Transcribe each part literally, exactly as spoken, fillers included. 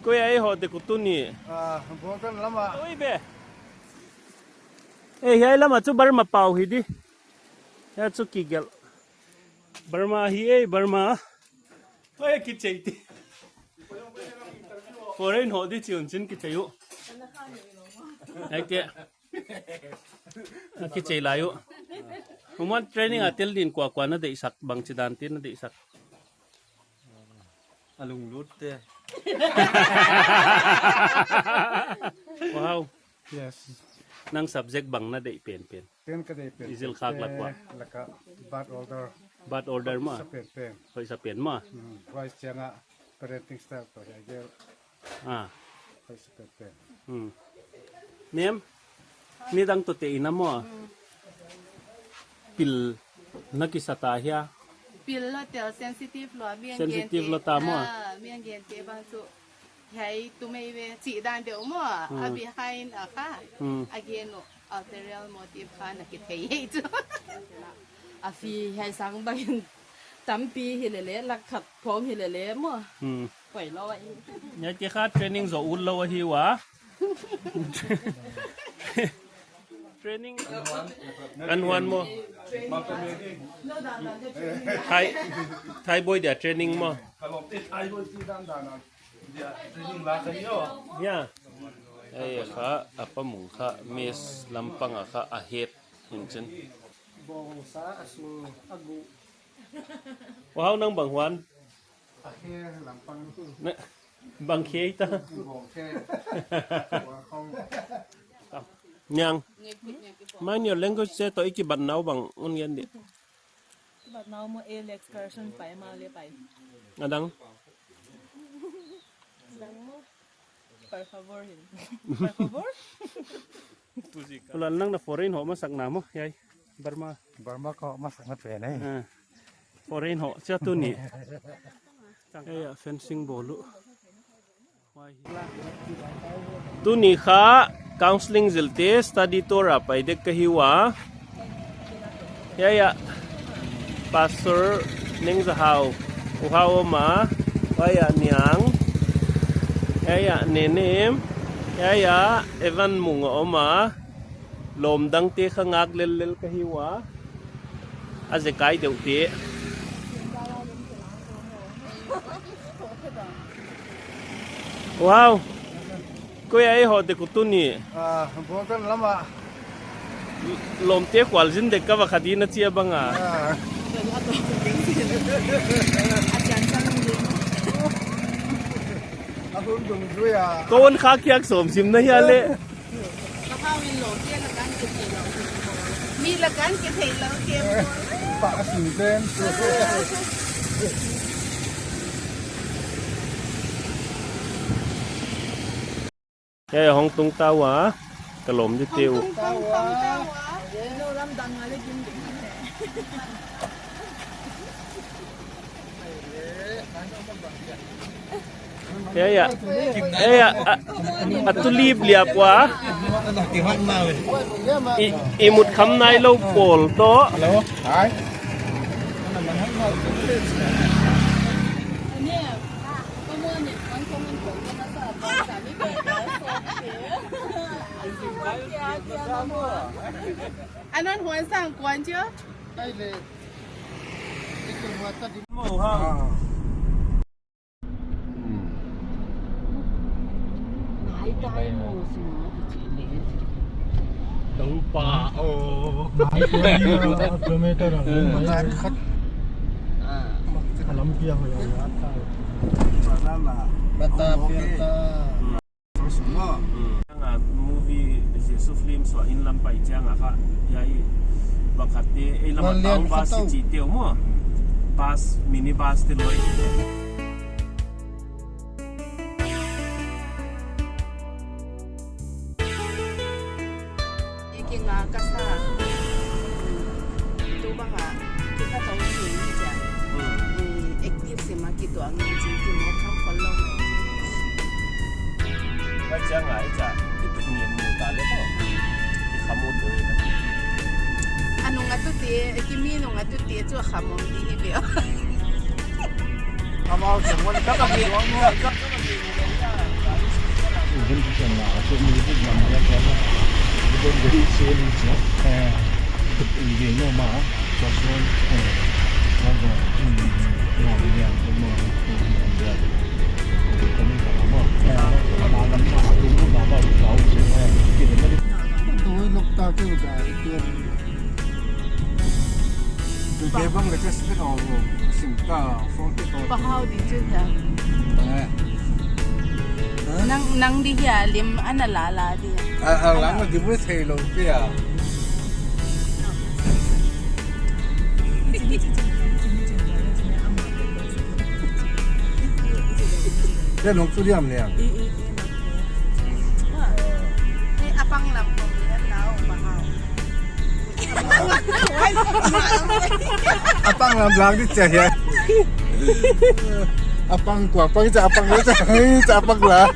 Koi a i hoh dek uh tuni? Ah, Bhutan lam ah. Oi be. Eh, hiai lam ah chu Burma pau hi di. Hiai chu kigelh. Burma hi e, Burma. Oi, kichei di. Foreign hoh di chi un chin kichei uh. Ai te. A kichei lai uh. Human training a tel din kua kua na deihsak, bangchidan te na deihsak? A lunglut te. Wow. Yes. Nang subject bang na deih penpen? Ken ka deih penpen. I zil khak lak ua. Laka birth order. Birth order maw? Hoihsa penpen. Hoihsa pen maw? Hmm. Huai chiang a parenting style toh hiai gel. Ah. Hoihsa penpen. Hmm. Nem? Nidang toh te ina maw? Hmm. Pil na kisa ta hia? Pil lou tel, sensitive lou, mi an gen te. Sensitive lou ta maw? Ah, mi an gen te bang chu. Hiai tu mai ve, chih dan deuh maw, hmm, a behind a kha. Hmm. A gen uh, ulterior motive kha na kithei hi chu. A fee hiai sang bangin tampi hi lele, lak khat khawng hi lele maw. Hmm. Poi lou ahi. Hiai te kha training zoh ut lou ahi ua. Training. An huan maw. Thai, Thai boy dia training maw. Ya. Ei kha, a pa mung kha, mess lampang a kha, a het, hin chin. Bawngsa a sung a guh. Wow, nang bang huan? A he lampang. Na, bang he ta. Bawng he. Bawng khong. Niang. Mind your language se toh i kibat nau bang un ngen di. Kibat nau maw, el excursion pai maw le pai. Adang. Adang maw. Por favor hin. Por favor. Ulal nang na foreign hoh masak na maw, hiai. Burma. Burma ka hoh masak na pen ai. Ah. Foreign hoh, chia tuni. Hiai a fencing bawl uh. Tuni kha counseling zilte study tour a pai dek ka hi ua. Hiai a Pastor Neng Za Hau, U Hau om a, hiai a Niang, hiai a Nenem, hiai a Evan Mung om a, lawm dangte kha ngak lellel ka hi ua. A zekai deuh te. Wow. Koi a i hoh dek uh tuni? Ah, Bhutan lam ah. Lawmte khualzin dek ka va kha di na chi a bang a. Ah. A hun dungzui a. Kon kha kiak sawm sim na hia le. Ka hau in lawmte la kan kithei lou. Mi la kan kithei lou ke. Pa a sing ten. Hiai hong tung ta ua, ka lawm di te uh. Hong tung ta ua. Hiai a, hiai a, a, a tulip liap ua. I, i mut kham nai lou pawl toh. Hello. Hi. Anon huan sang kuan cio. Mo ha. Nai tai mo sing a ti chi le. Tau pa o. Nai tai kilometer a. Nai khat. A lampi a hoih a. Bata pirta. Nga movie Jesu film suah in lam pai chiang a kha. Hiai bang khat te, ei lam a town bus chi te maw. Bus, mini bus te loi. Ki nga ka sa. Tu bang a, ki ka tau ni ni ja. Hmm. Eh, active sim a ki tuang ni jing ki mo kham khol lou mai. Ba chiang a i cha, i tu ni ni ta le ko. Ki kham ut de. Anung a tu te, ki mi nung a tu te chu kham ut di hi be. Amau se mon ka ba ki. Tui bang le ka spin all sim ka forty four. Pahau di chu ya. Eh. Nang, nang di ya lim ana la la di. A, a lang di bu thei lou pia. Ya nong tu diam liang. I, i, i, nong tu. Ni apang lam kong ni nau Pahau. Apang lam lang di cha ya. Apang kua, apang cha, apang cha, cha apang la.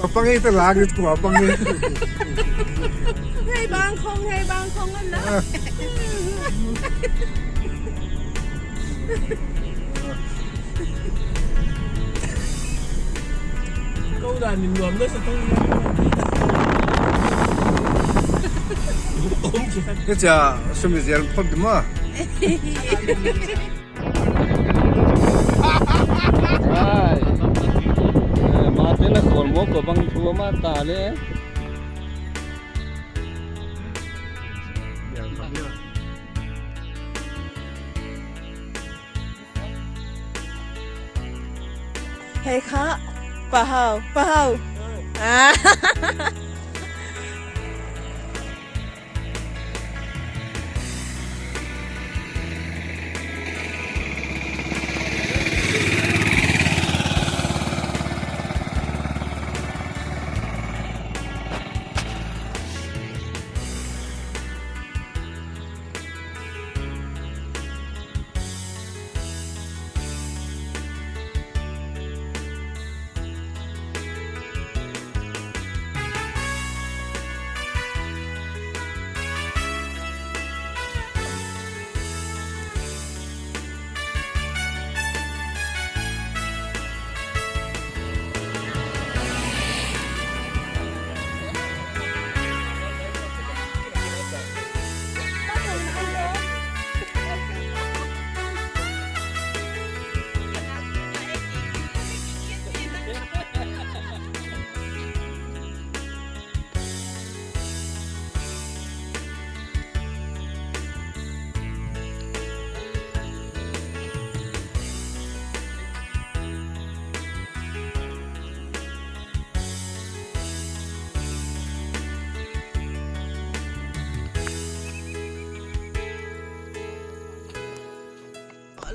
Apang itu lang, itu apang itu. Hei bang khong, hei bang khong ana. Kau dah ni nuam dah satu. Ni cha sumi zial pun di ma. Ai. Eh, mate na kol mo ko bang tua ma ta le. Hei kha, Pahau, Pahau. Ah.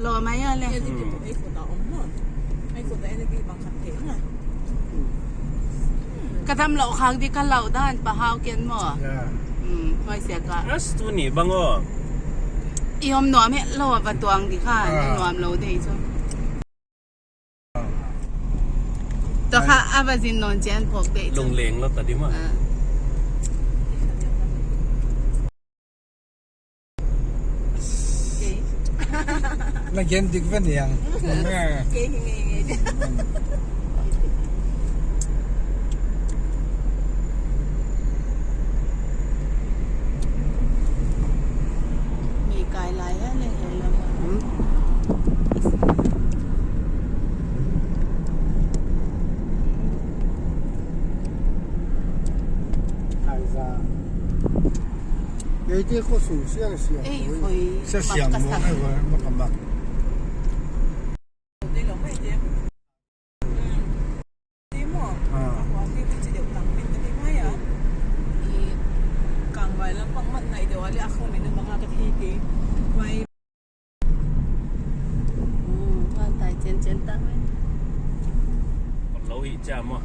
Lo mai a le. Ka dam lo khak di ka lo dan Pahau ken mo. Ya. Hmm, hoi sia ka. As tu ni bang o. I om nuam he lo va tuang di kha, ah, nuam lo dei chu. Tua kha a va zin non chian phok dei chu. Lungleng lo ta di ma. Ah. Na gen dik ve niang. Kei hi ngei ngei. Mi kai lai a le he lam. Hmm? Kai za. Ei te ko su siang siang. Ei, hoi. Siang siang mo, ai wa, ma ka ma. Ah. Hmm, kan tai chen chen ta mai. Lo hi cha mo.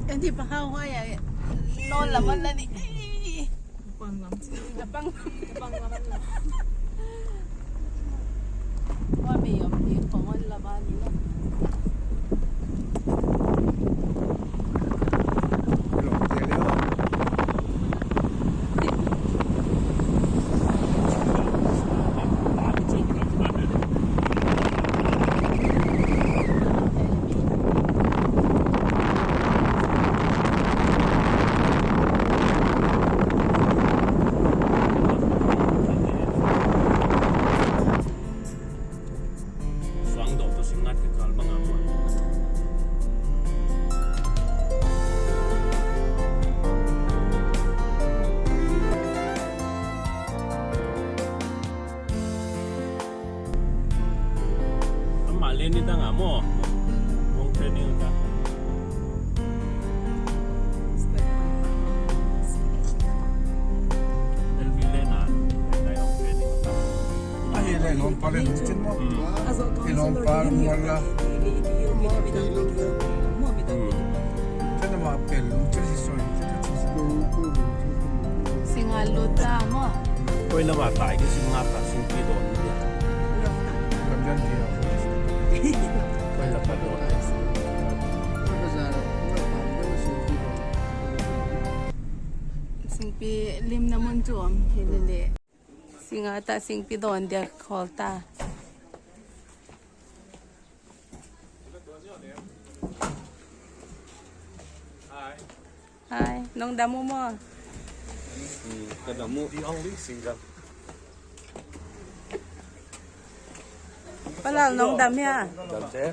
Enti Pahau hoi a, non la man la ni. Pang lam. Pang. Pang lam la. Wa mi yom ti pang wan la ba ni la. Lo te le. Palen chin mo. Hmm. Ilong pa mo la. Hmm. Chin ma pel chin si soi. Singa lota mo. Koi la ma tai ke singa ta sing pi don dia. Lam jan dia. Koi la pa don. Singpi lim na mun tuam hilele. Singa ta singpi don dia khol ta. Hi, nong dam uh maw? Hmm, ka dam uh. The only single. Palal nong dam hia? Dam te.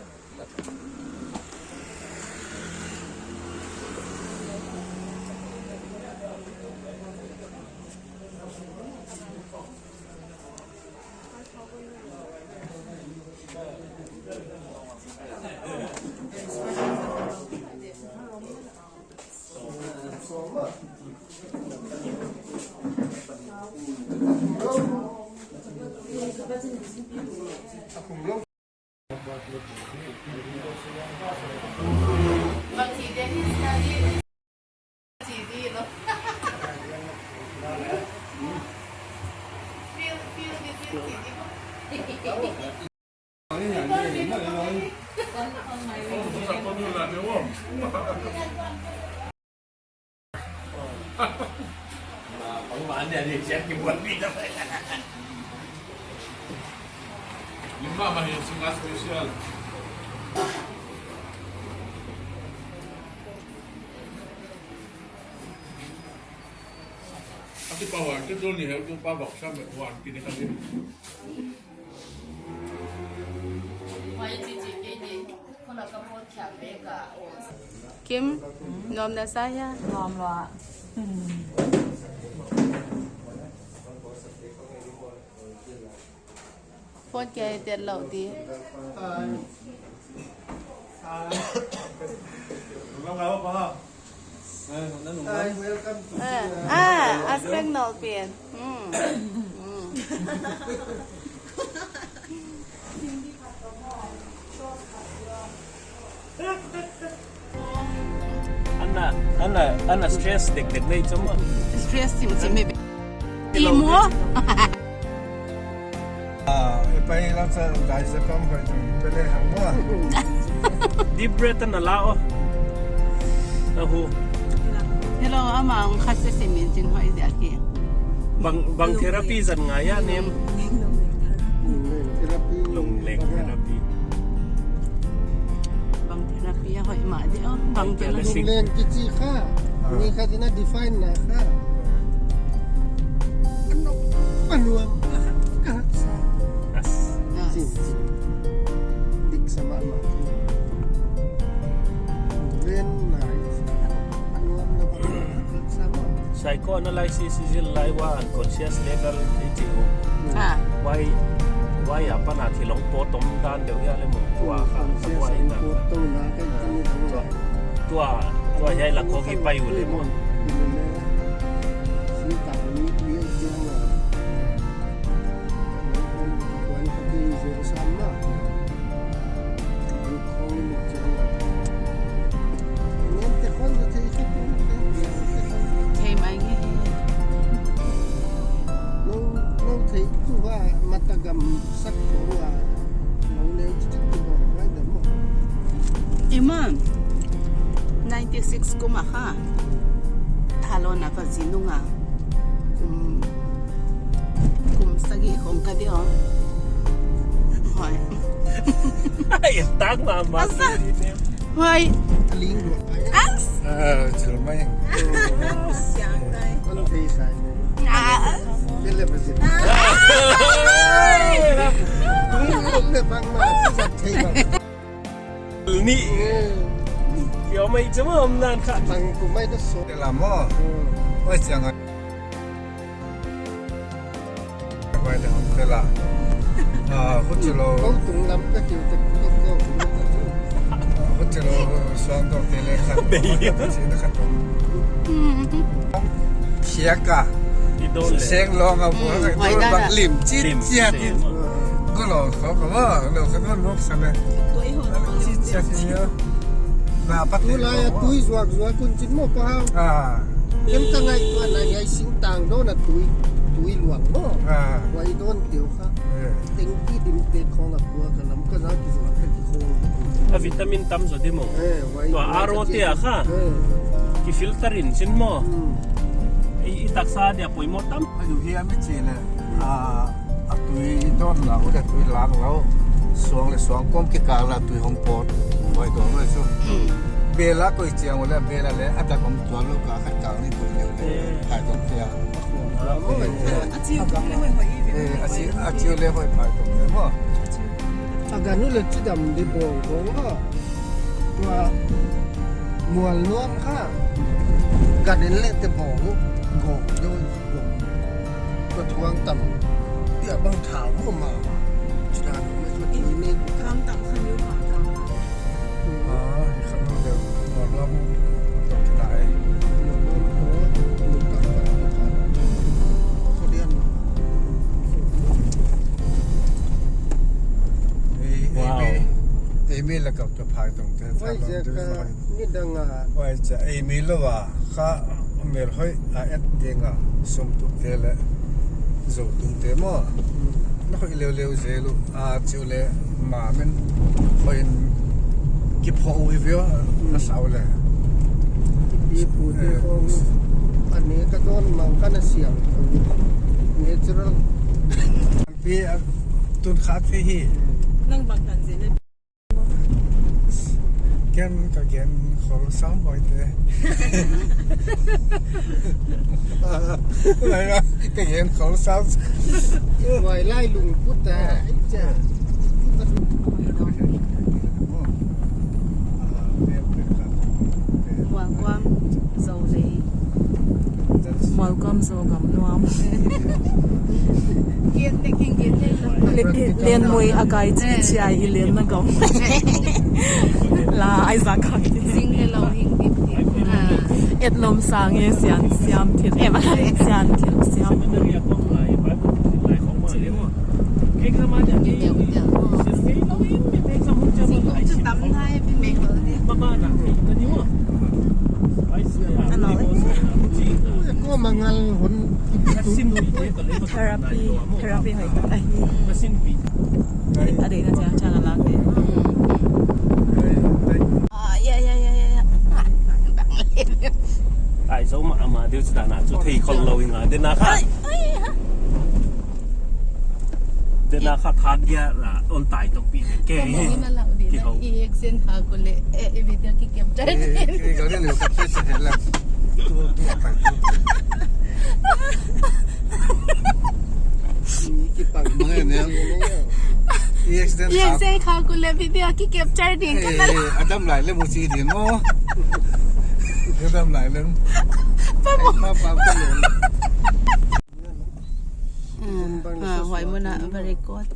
Ati power tu tu ni hel tu pa bok sam wan kini kali. Kim, nuam na sa hia? Nuam lua. Phone kia tel lou di. Hi, welcome to, ah, ah, aspek nol pen. Hmm. Hmm. Ana, ana, ana stress dek dek nei cuma. Stress sim sim me. Imo. Ah, e pai lang sa dai sa kam pai tu pele hang mo. Deep breath na la o. Ahu. Hello, ama ang khase simin chin hoi dia ki. Bang, bang therapy zan ngai a nem. Lungleng therapy. Lungleng therapy. Bang therapy a hoih mah di o. Bang therapy. Lungleng kichi kha. Ah. Ni kha dina define na kha. Ano, ano ang kahaksa. As. As. Sin, sin. Dik sama ma. Lungleng na. Ano ang nabang. Psychoanalysis i zil lai ua unconscious level i chih uh. Ah. Why, why apan a thil hong pawt om dan deuh hia le maw. Tua kha, unconscious why na. Tua, tua hiai la kong i pai uh le maw. Thei mai nge. Nong, nong thei tu va matagam sak ko va. Nong nei chik chik ko va dam mo. Ima, ninety six kum a kha. Thalo na ka zinunga. Kum Kum sagih khong ka di o. Hoi. Ai, tak mama. Asa. Hoi. Ling dua. As. Ah, chil mai. Siang dai. Kon thei sai. Ah. Kele besi. Tung le bang ma, sa thei bang. Ni. Yo mai chama om nan kha. Tang ku mai da so. Te la mo. Hmm. Oi siang a. Mai da om te la. Ah, huchilo. Kau tung lam ka kiu te ko ko. Huchilo suang to te le kha. Be. Siaka. Idol le. Seng long a bu. Hmm, ka hoi idol da bang da. Lim chit. Lim chit. Sim. Ko lo, ko, ko, ko, lo, ko, ko, lo, sa le. Tui ho. Chi, chi, chi, ya. Na, pa te, tulai a ko, tui zuak zuak un chin maw pa hau. Ah. Ken ka ngaihtuah na hiai singtang dawn a tui, tui luang maw. Ah. Huai dawn teu kha. Eh. Tengki dim te khong a kua ka lam ka za ki zuak ka ki khong. A vitamin tam zaw di maw. Eh, huai, tua huai R O ka te a kha. Eh. Ki filter in chin maw. Hmm. I, i taksa dia poimoh tam. A nu hi a mi chi le. Ah. A tui dawn la, u le tui lang lo. Suang le suang kawm kikal la tui hong pawt. Huai dawn le chu. Hmm. Bel a koi chiang u le, bel a le, a dak om tuan lou ka khat kal ni koi leu le. Hmm. Phai tawm tia. Ah, eh. A chiu le hoih hoih i ve. Eh, a chi, a chiu le hoih phai tawm tia maw. A gan u le chi dam di bawng bawng a. Tua mual nuam kha. Gan in le te bawng u. Gawng deuh. Ka thuang tam. Dia bang thau mo ma. Chira no me so tui ni. Kam tam khan yu kam kam. Ah, i khan no deuh. Mor lam. Tam tai. So dia no. Ei, ei, wow. Ei, ei, la kap ta phai tong te. Oi, tha lo zia de ka phai. Ni dang a. Oi, cha, ei mi lo a. Kha mel hoih a et ding a, sum tuk te le zo tung te maw. Hmm. Na hoih leu leu zel u, a chiu le ma men hoih in kiphoh u hi vio, hmm, na sau le. Kipi pu te, eh, khong, a ne ka dawn mang ka na siam. Natural. Pi a tun kha te hi. Nang bang tan zel le. Ken ka gen khol sam hoih te. Lai la, ka gen khol sam. Huai lai lungput a. Mualkuam Zo lei. Mualkuam Zo gam nuam. Gen te king gen te. Le, len mui a kai chi, eh, chiai i len na gam. La ai za khak ti. Sing le lo hing dip dip. Ah. Et lom sang e sian siam thil. Em a sian thil siam. Sing chu tam na e pi mei lo di. Ano le? Ko mangal hon. Therapy, therapy hoih tak ahi. A deihna chiang chiang a lak di. Ah, ya, ya, ya, ya, ya. Ai, zo ma, ma, deu chu ta na chu thei khol lo i nga, de na kha. Ai, ai, ha. De na kha that dia la, on tai tok pi ke. Ka mong na la di na, ki ho. I action ha ko le, eh, i video ki capture. Eh, eh, ka le le ka pe se la. Tu, tu, pa, tu. Ni ki pa. Mane ne. I accident kha. I accident kha ko le video ki capture ding ka na. Eh, eh, a dam lai le mu chi ding maw. A dam lai le. Pa mo. Pa, pa, pa le. Ah, ah, huai mun a va record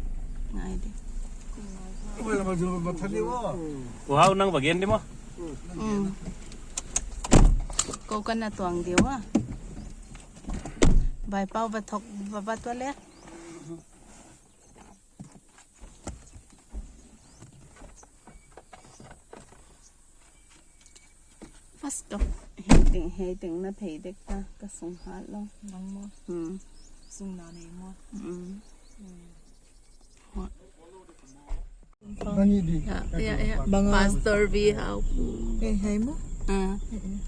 ngai di. Wow, nang va gen di maw. Mm. Ko ka na tuang di wa. Bai pau va thok va va tua le. First of, hei teng, hei teng na thei dek ta, ka sung hat lo. Nang maw? Hmm. Sung na nei maw? Hmm. Hmm. Bang hi di. Ya, ya, ya. Bang a. Pastor V hau. Eh, hai maw? Ah. Eh, eh.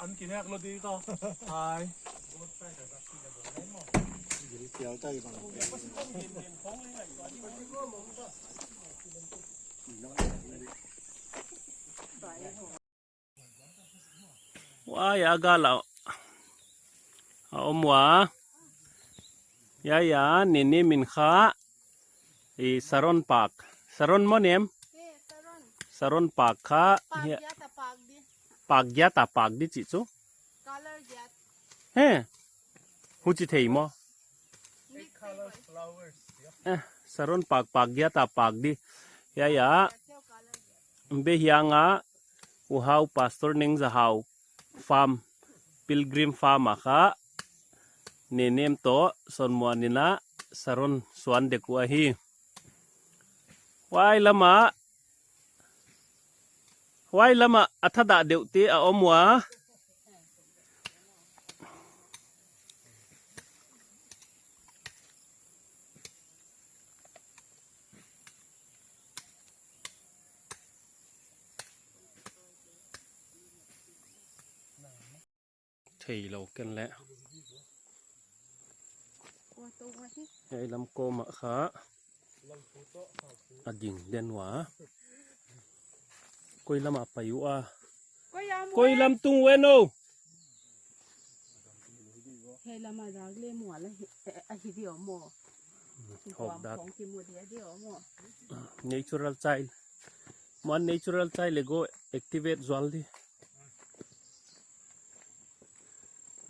An kinek lo di to. Hai. Wa ya ga la. A om wa. Ya ya, ni ni min kha. I Saron Park. Saron maw nem? Eh, Saron. Saron Park kha. Park ya ta park di. Park ya ta park di chi chu. Color ya. He. Huchi thei maw? Mix. Eh, Saron Park, Park ya ta park di. Ya ya. Be hiang a. U hau Pastor Neng Za hau. Farm. Pilgrim Farm a kha. Nenem toh Sonmuan in a saron suan dek uh ahi. Huai lam ah, huai lam ah a thadah deuhte a om ua. Theilou ken leh. Hiai lam kawm ah kha a ding den ua. Koi lam a pai ua. Koi lam tung wen o. Hiai lam a dak leh mual ahi, eh, ahi di om maw. Hawk dak. Khong kimu di a di om maw. Natural child. Muan natural child leh go activate zual di.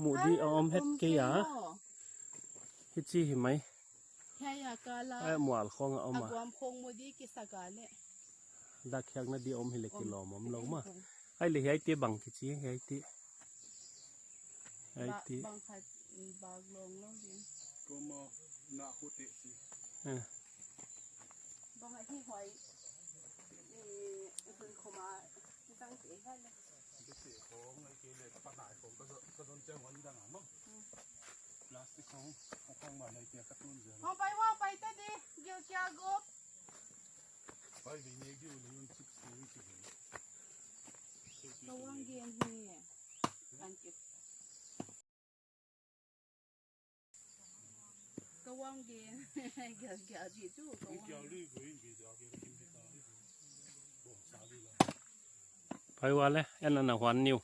Mu di a om het kei a. Hichi hi mai. Hiai a kala. Ai, mual khong a om a. A guam khong mu di kisa ka leh. Dak hiak na di om hi leh kilawm om lou maw. Ai leh hiaite bang kichi, hiaite. Hiaite. Bang khat, mm, bak long lou di. Kum na khu te si. Eh. Bang a hi huai. Eh, zun khoma, zang te hiai leh. Bisi khong ai ke leh ka pa nai khong ka zon, ka zon chiang wan dang a maw. Hmm. Plastic khong, a khong ma nai te ka tun zel. Hong pai wa pai ta di, gil kia go. Pai di ne gil ni un six ni ki. Ka wang gen hi. Thank you. Ka wang gen. Gel gel di tu, ka wang. Pai wa leh, en ana huan niu.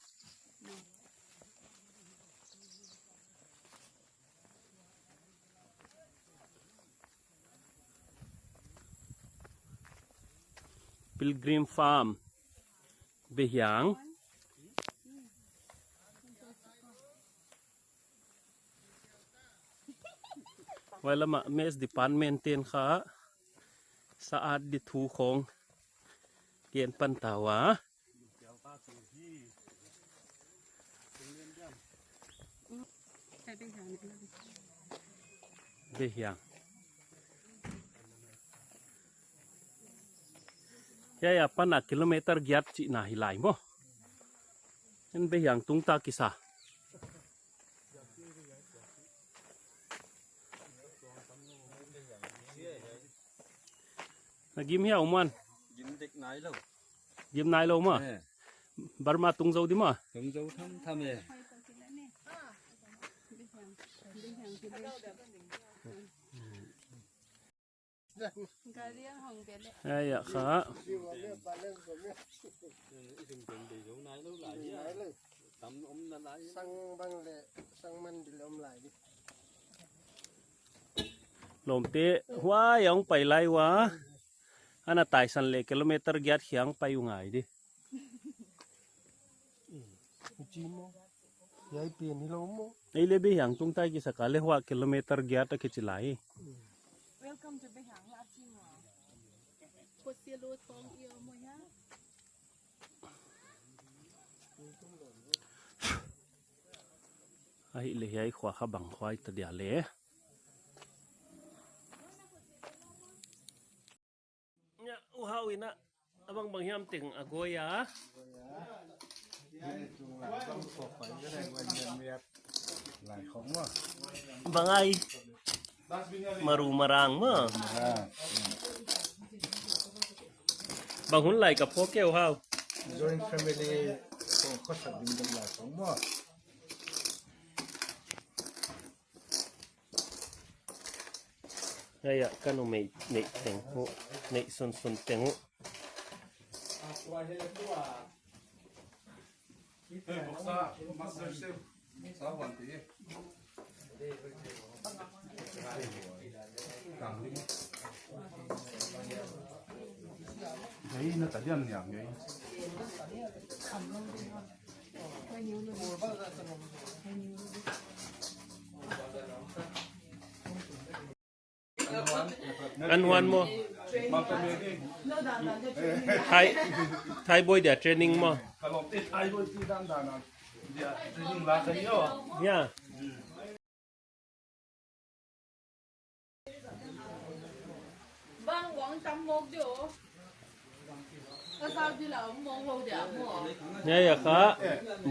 Pilgrim Farm. Behiang. Huai lam ah mess department te'n kha sa at di thu khong gen pan ta ua. Behiang. Hiai apan a kilometer giat chihna hi lai maw. En Behiang tung ta kisa. Na gim hiam Muan? Gim dek nai lou. Gim nai lou maw? Eh. Burma tung zou di maw? Tung zou tham tham e. Ai, ya kha. Sang bang leh, sang man di leh om lai di. Lawmte, huai a hong pai lai ua. Ana taisan leh kilometer giat hiang pai uh ngai di. Chi maw. Hiai pen hilou maw. Ei leh Behiang tung tai kisa ka leh huai kilometer giat a kichi lai. Welcome to Behiang, la chi maw. Ko si lo thong io maw ya. Ahihleh hiai khua kha bang khua ta dia leh. Nya, u hau in a, a bangbang hiam teng a goi a. Bang ai, maru marang maw. Bang hun lai ka pho keu hau. Joint family, kong khosak ding ding lai kong maw. Hiai a ka numei neih teng uh, neih sunsun teng uh. An huan maw. Thai, Thai boy dia training maw. Ya. Hiai a kha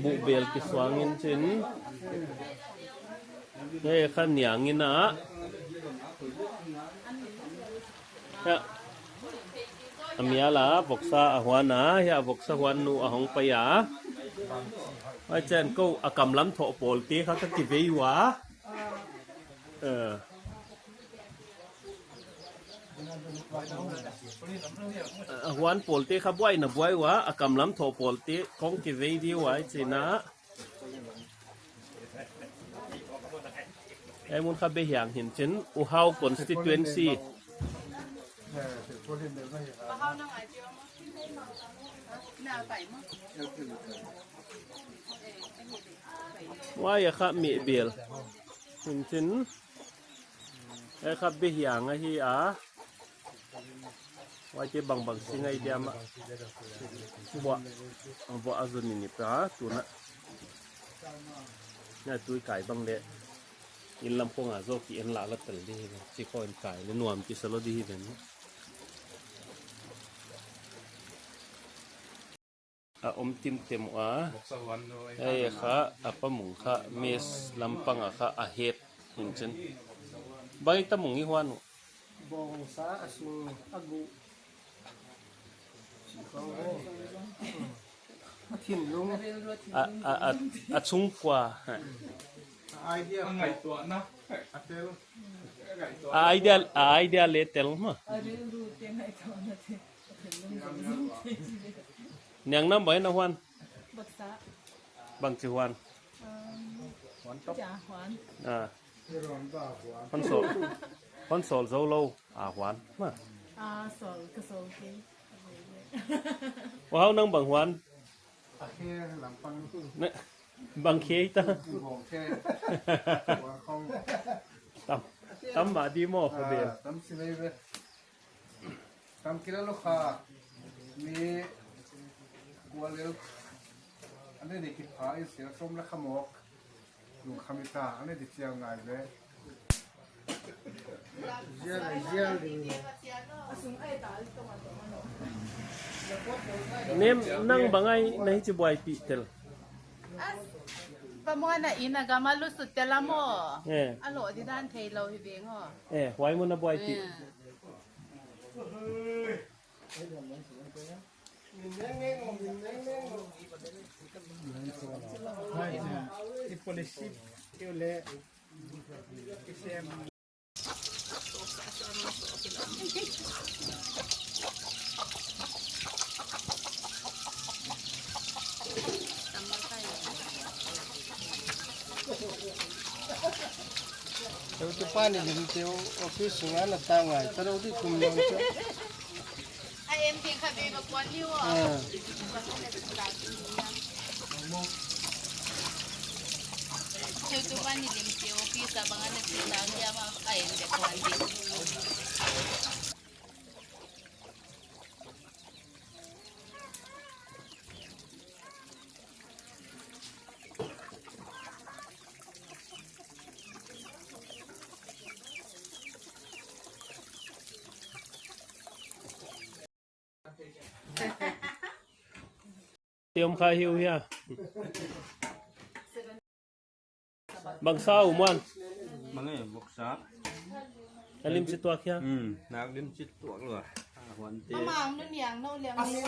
buhbel kisuang in chin. Hiai a kha niang in a. Hiai a mial a voksa a huan a, hiai a voksa huan nu a hong pai a. Huai chiang kou a kamlam thoh pawlte kha ka kivei ua. Eh. A huan pawlte kha buaina buai ua, a kamlam thoh pawlte kong kivei di ua i china. Hiai mun kha Behiang hi'n chin, U Hau constituency. Huai a kha Mehbel hi'n chin. Hiai kha Behiang ahi a. Huaite bangbang sing ahi diam a. Buah, buah a zun ni ni pa tuna. Na tui kai bang leh. Inn lam khong a zaw ki en lah la tel di hi. Chi khong kai leh nuam kisa lou di hi ven. A om timtem ua. Ei kha, a pa mung kha, mess lampang a kha, a het hi'n chin. Bang i ta mung i huan uh. Bawngsa a sung a guh. A thinlung. A, a, a, a chung kua. Idea. A idea, a idea leh tel ma. Niang nam bang na huan. Bangchi huan. Ah. Hon sawl, hon sawl zou lou a huan. Ma. Wow, nang bang huan. Bang khe ta. Tam, tam ma di mo, be. Tam kila lou kha, mi kualel, ane ni kipha i sel som la khamok, lung khamita, ane di chiang ngai ve. Zial, zial di. Nem, nang bang ai na hichi buaipih tel. As, pamuan a inn a gam a lusut tel a mo. Eh. A lo di dan thei lou hi veng o. Eh, huai mun a buaipih. Eh. Teutu pa ni lim teu office sunga na ta ngai, ta rau di kum nong teu. A em teng kha be ba kuan liu a. Ah. Teutu pa ni lim teu office a bang ana ti ta dia ma a em be kuan di. Ti om kha hiu hia. Bangsa u man. Mangai boksa. A lim chi tuak hia. Hmm, nak lim chi tuak lua. Ah, huan te. Amang nu niang nu liang ni.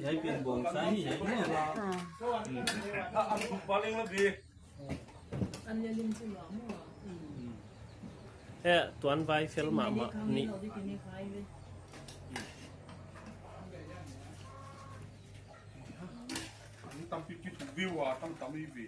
Hai pen bongsa ni, hai pen. Ah. Hmm. An le lim chi lua mo. Hmm. Eh, tuan vai fel mahmah ni. Tampi ki tu view a tam tam i ve.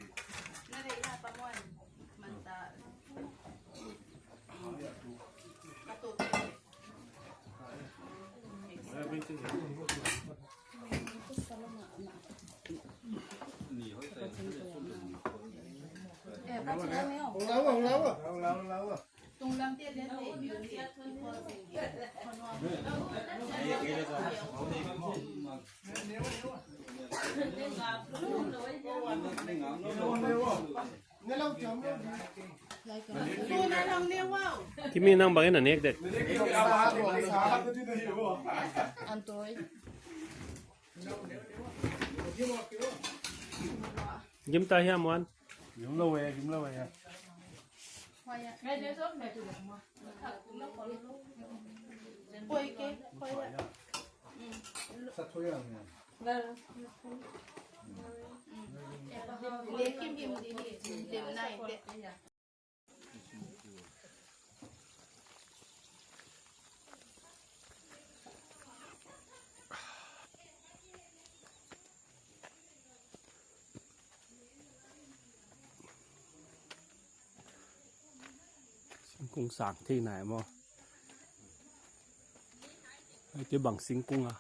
Kimi nang bangin a nek dek. Gim ta hiam wan. Gim lou e, gim lou e. Singkung sang thei nai maw. Ai te bang singkung a.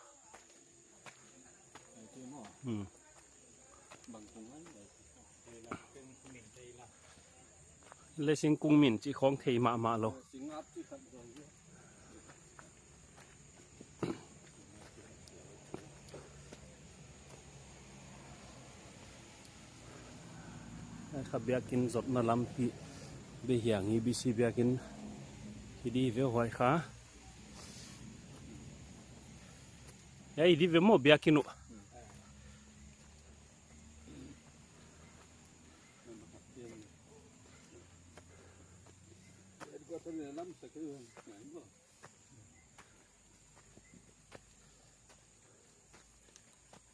Hmm. Le singkung min chi khong thei mahmah lou. Ai kha biakin zotna lampi, Behiang E B C biakin hi di ve huai kha. Ai di ve maw biakin uh.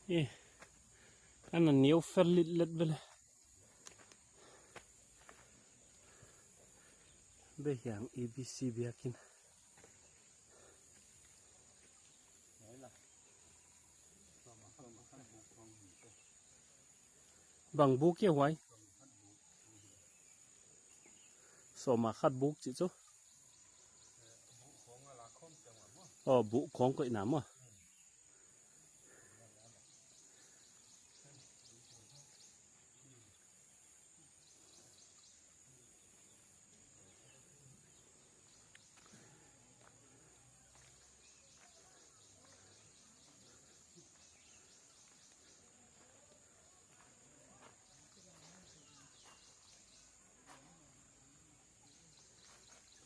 Eh, ana neu fel lit let vele. Behiang E B C biakin. Bang buk e huai. Sawma khat buk chi chu. Oh, buk khong koih na maw.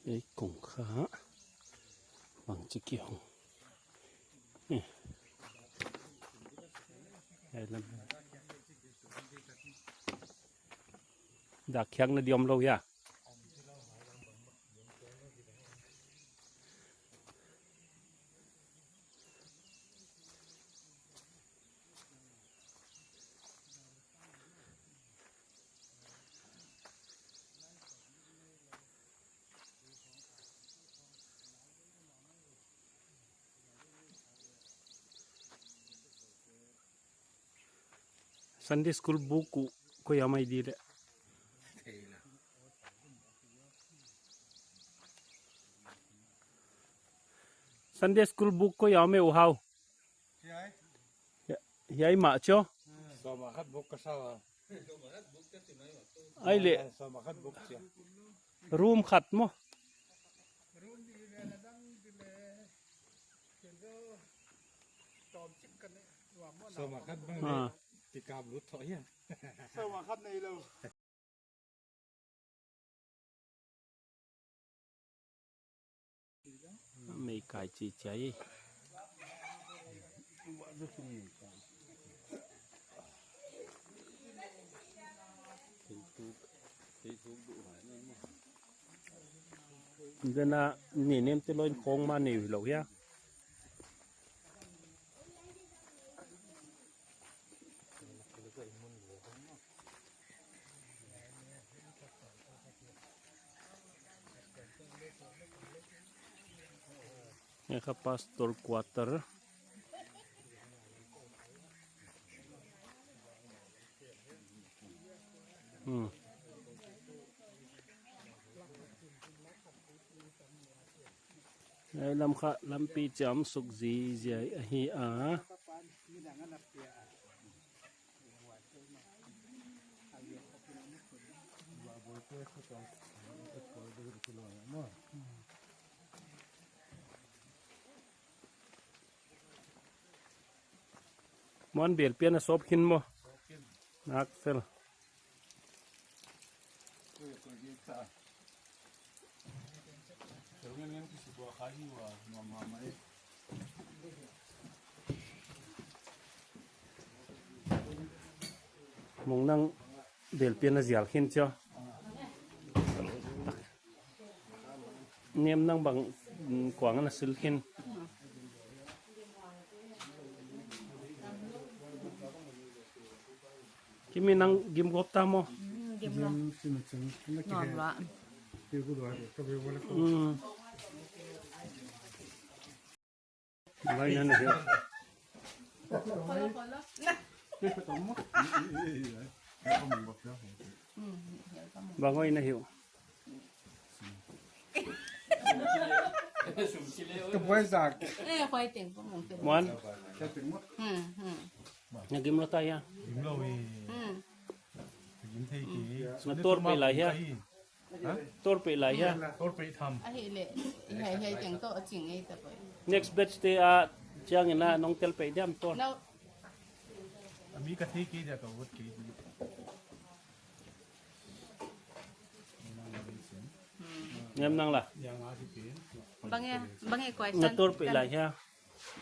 Ei kong kha bang chi ki hong. Eh. Ai lam. Dak khiak na diom lou ya. Sunday school buk uh koi a mai di le. Sunday school buk koi a mai uh hau. Hiai, hiai mah cho. Sawma khat buk ka sa a. Ai le. Sawma khat buk chia. Room khat maw. Sawma khat bang le. Ah. Tikap lut thoh hia. Sawma khat nei lou. Mei kai chi chai. Zena ni nem te loin khong ma ni lo hia. Hiai kha pastor quarter. Hmm. Hiai lam kha lampi chiam suk zizi ahi a. Muan bel pian a sawp khin maw. Nak fel. Mong nang bel pian a zial khin chia. Nem nang bang, mm, kuang ana sil khin. Kimi nang gim gop ta maw. Mm, gim lo. Gim sina chang. Nuam la. Mm. Mai na na hiu. Bang oi na hiu. Ka buai zak. Eh, huai teng pawh mong teng. Muan. Hmm, hmm. Na gim lo ta ya. Gim lo i. Hmm. Gim thei ki. Na tor pe lai ya. Tor pe lai hia. Tor pe tham. Ahi le, i hai hai teng toh a ching ei ta poi. Next batch te a chiang ina nong tel pe diam tor. No. Ami ka thei ki dia ka vote ki. Nem nang la. Bang e, bang e kuai na san. Tor pe lai hia.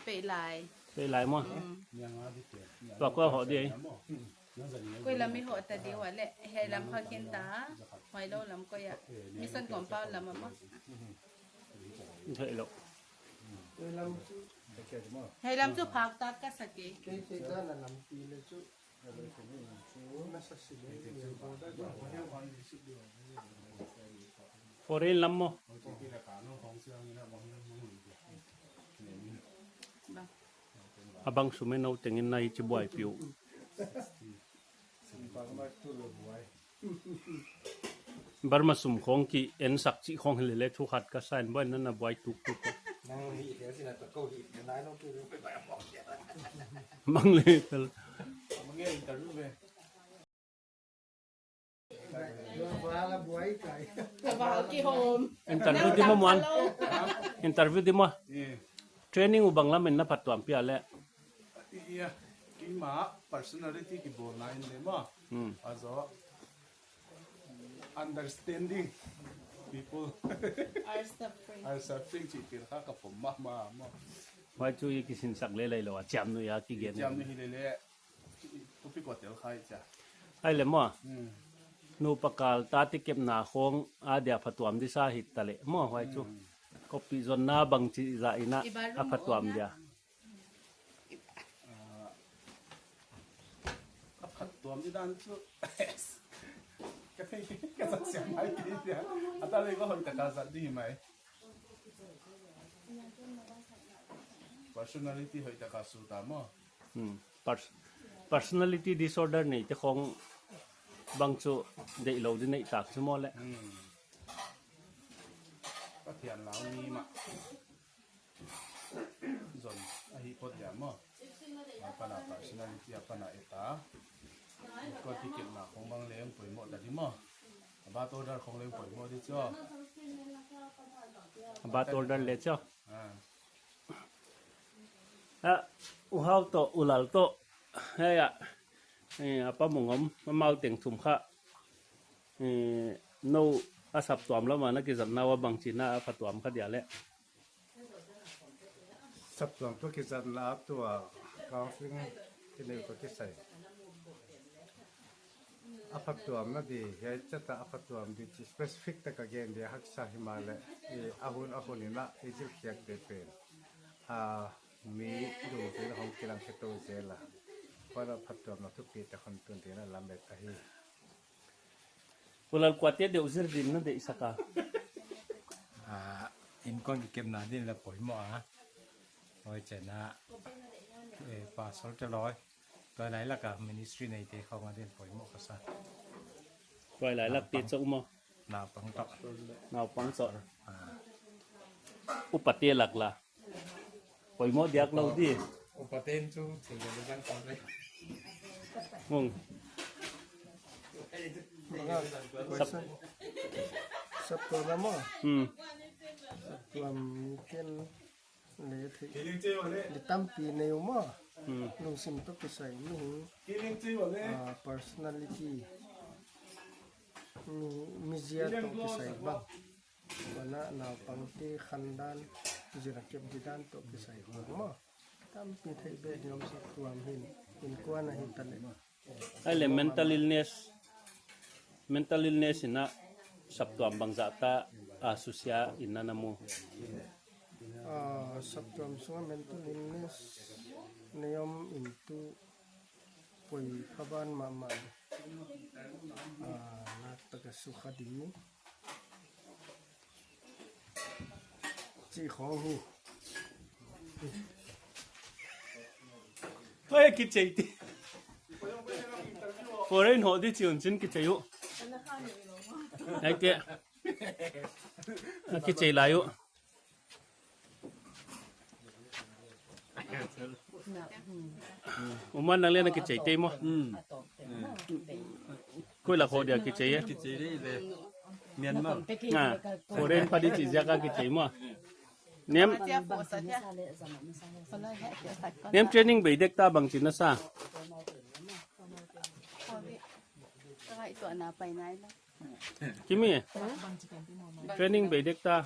Pei lai. Pei lai maw. Mm. Tua kua hoh di. Koi lam i hoh ta di ua le, hiai lam kha khin ta, huai lou lam koi a. Mission compound lam a maw. Thei lou. Hiai lam chu phak tak ka sa ke. Foreign lam maw. A bang sum e nou tengin na i chi buai piu. Burma sum khong ki en sak chi khong hi le le thu khat ka sign buai na na buai tuk tuk. Nang hi le sina ta ko hi le nai no tu le bai bai mo. Mang le pel. Mang e interview ve. Interview di maw muan. Interview di maw. Training uh bang lam in na phatuam pia le. Ia, keimah personality kibawl na in le maw. Hmm. Also, understanding people. Are suffering. Are suffering chih pen kha ka pom mahmah maw. Huai chu i kisinsak le lai lou a, chiam nu ia kigen. Chiam nu hi le le. Topic hotel khai cha. Ai le maw. Hmm. Nupa kal ta ti kepna khong a dia phatuam di sa hi ta le maw huai chu. Hmm. Kopi zonna bang chi za ina a phatuam dia. Ah, a phatuam di dan chu. Ka thei, ka zat siam mai ki dia. A ta le ko hoi ta ka zat di mai. Personality hoih taka su ta maw. Hmm. Pers-, personality disorder neite khong bang chu deihlou di neih tak chu maw le. Hmm. Pathian lau mi mah. Zon ahi phot dia maw. A pana personality a pana eta. Ko ti kepna khong bang leng poimoh ta di maw. A bat order khong leng poimoh di chu. A bat order le chu. Ah. Ah, U Hau toh, U Lal toh. Hei a. Eh, a pa mong om, amau teng thum kha. Eh, nou a saptuam lam a na kizatna ua bangchi na a phatuam kha dia le. Saptuam toh kizatna tua counseling kinei toh kisai. A phatuamna di, hiai chata a phatuam di chi specific taka gen di haksa himahleh, i a hun a hun in a i zilkhiakte pen. A mi dungzui in hong kilam khe tou zel a. Huan a phatuamna thupi te hon tun dingin a lamet ahi. U Lal, kuate deuh zir din na deihsak a? Ah, inkuan kikepna din la poimoh a. Huai chiang a, eh, pastor te loi. Tuailai laka ministry neite khong a din poimoh ka sa. Tuailai lak te chauh maw? Naupang toh. Naupang toh. Ah. Upate lak la. Poimoh diak lou di. Upaten chu thil le jang tam le. Mong. Sap-, saptuam lam maw. Hmm. Saptuam ken le thei. Ni tampi nei uh maw. Hmm. Lungsim toh kisai mi. Ah, personality. Mi, mizia toh kisai bang. Huan a naupangte khandan, zir a kep didan toh kisai khong maw. Tampi theih beh ni om saptuam hin, innkuan a hita leh. Ai le mental illness, mental illness in a saptuam bangzah ta a susia in na na mu. Ah, saptuam sunga mental illness nei om in tu poi phaban mahmah. Ah, nak taka sukha di. Chih khong hi. Hoi, kichei te. Foreign ho di chi un chin kichei uh. Ai te. A kichei lai uh. Uman nang le na kichei te maw. Koi la kho dia kichei e. Kichei di le. Myanmar. Ah, foreign pha di chi ziak a kichei maw. Nem. Nem training bei dek ta bangchi na sa. Kimi. Training bei dek ta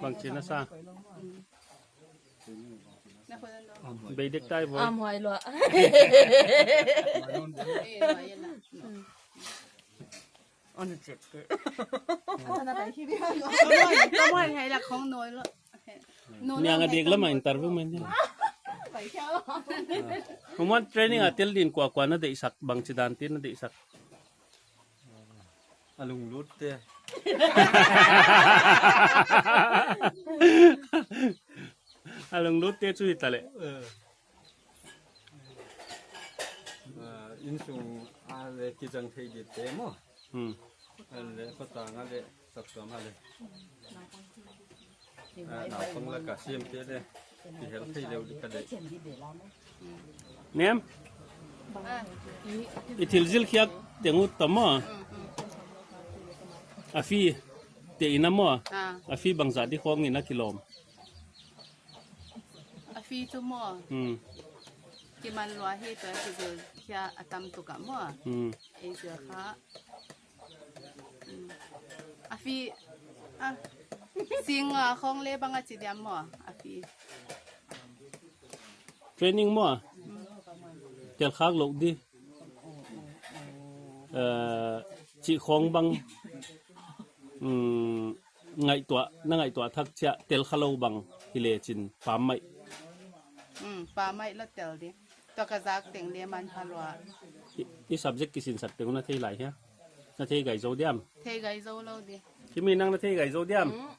bangchi na sa. Bei dek tai voi. Am hoi lua. On chet ke. Niang a dek lama interview mai ni. Human training a tel din kua kua na deihsak bangchi dan te na deihsak. A lunglut te. A lunglut te chu hita leh. Eh. Ah, innsung a le kichang thei di te maw. Hmm. A le khotang a le saptuam a le. Ah, naupang la ka siam te le. Kihel thei leu di ka le. Nem? I thil zil khiak teng uh ta maw. A fee te in a maw. Ah. A fee bangzah di khong in a kilawm. A fee chu maw. Hmm. Kiman lua hi tua kizil khia a tam tuk a maw. Hmm. Ei zil kha. Hmm. A fee, a, sing a khong le bang a chi diam maw. A fee. Training maw. Hmm. Tel khak lou di. Eh, chih khong bang, mm, ngaihtuah, na ngaihtuah thak chiah tel kha lou bang hi le chin pam mai. Mm, pam mai la tel di. Tua ka zak teng le man pha lua. I, i subject kisin sak teng na thei lai hia? Na thei gai zou diam? Thei gai zou lou di. Kimi nang na thei gai zou diam? Mm.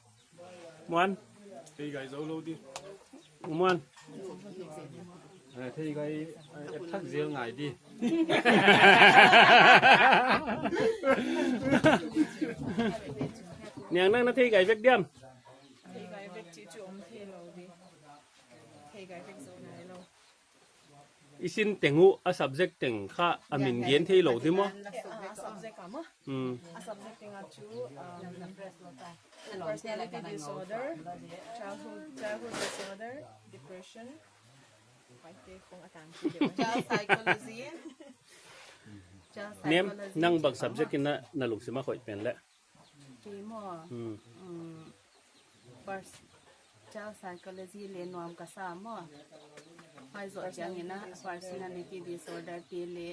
Muan. Thei gai zou lou di. Muan. Eh, thei gai, eh, et thak zel ngai di. Niang nang na thei gai vek diam. Thei gai vek chih chu om thei lou di. Thei gai vek zou ngai lou. I sin teng uh a subject teng kha a min gen thei lou di maw? A subject a maw? Hmm. A subject teng a chu, um, personality disorder, childhood, childhood disorder, depression, child psychology. Child psychology. Nem, nang bang subject in na, na lungsim a khoih pen le? Kei maw. Hmm. Um, pers-, child psychology le nuam ka sa maw. Huai zoh chiang in a personality disorder te le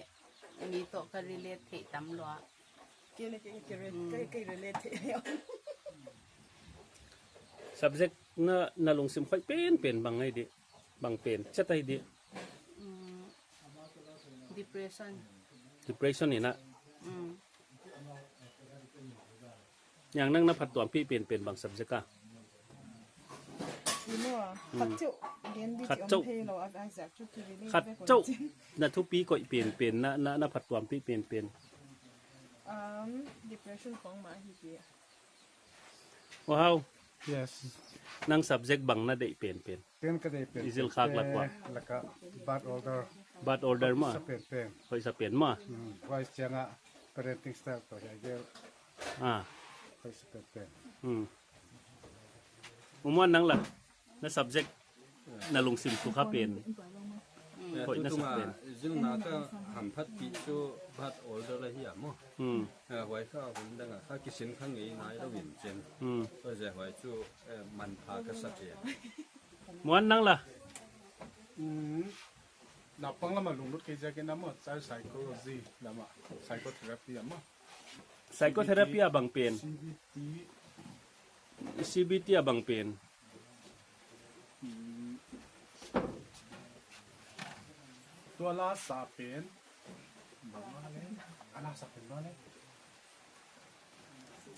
mi toh ka relate theih tam lua. Kei le kei, kei re-, hmm, kei, kei relate theih lua. Subject na, na lungsim khoih pen pen bang ngai di. Bang pen, chet ai di. Mm, depression. Depression in a. Mm. Niang nang na phattuampih pen pen bang subject a? Ino a, mm, khat chauh, gen di khat chauh. Om thei lou, a, a, exact chu ki relate khat ve kon chauh chin. Na thupi koih pen pen, na, na, na phattuampih pen pen. Um, depression khong mah hi di. Wow. Yes. Nang subject bang na deih pen pen? Ken ka deih pen pen. I zil khak lak ua. Laka birth order. Birth order maw. Sa pen pen. Hoih sa pen maw. Hmm. Huai chiang a parenting style toh hiai gel. Ah. Hoih sa pen pen. Hmm. U Muan nang la. Na subject na lungsim sukha pen. Eh, hoih na sak pen. Zilna ka hamphatpih chu birth order ahi a maw. Hmm. Eh, huai kha hun dang a kha kisin kha ngei nailou in chin. Hmm. Huaiziak huai chu, eh, manpha ka sak e. Muan nang la. Hmm. Naupang lam a lunglut kei ziakin a maw, child psychology lam a, psychotherapy a maw. Psychotherapy a bang pen. C B T. C B T a bang pen. Hmm. Tua la sa pen. Bang a le. A la sa pen bang a le.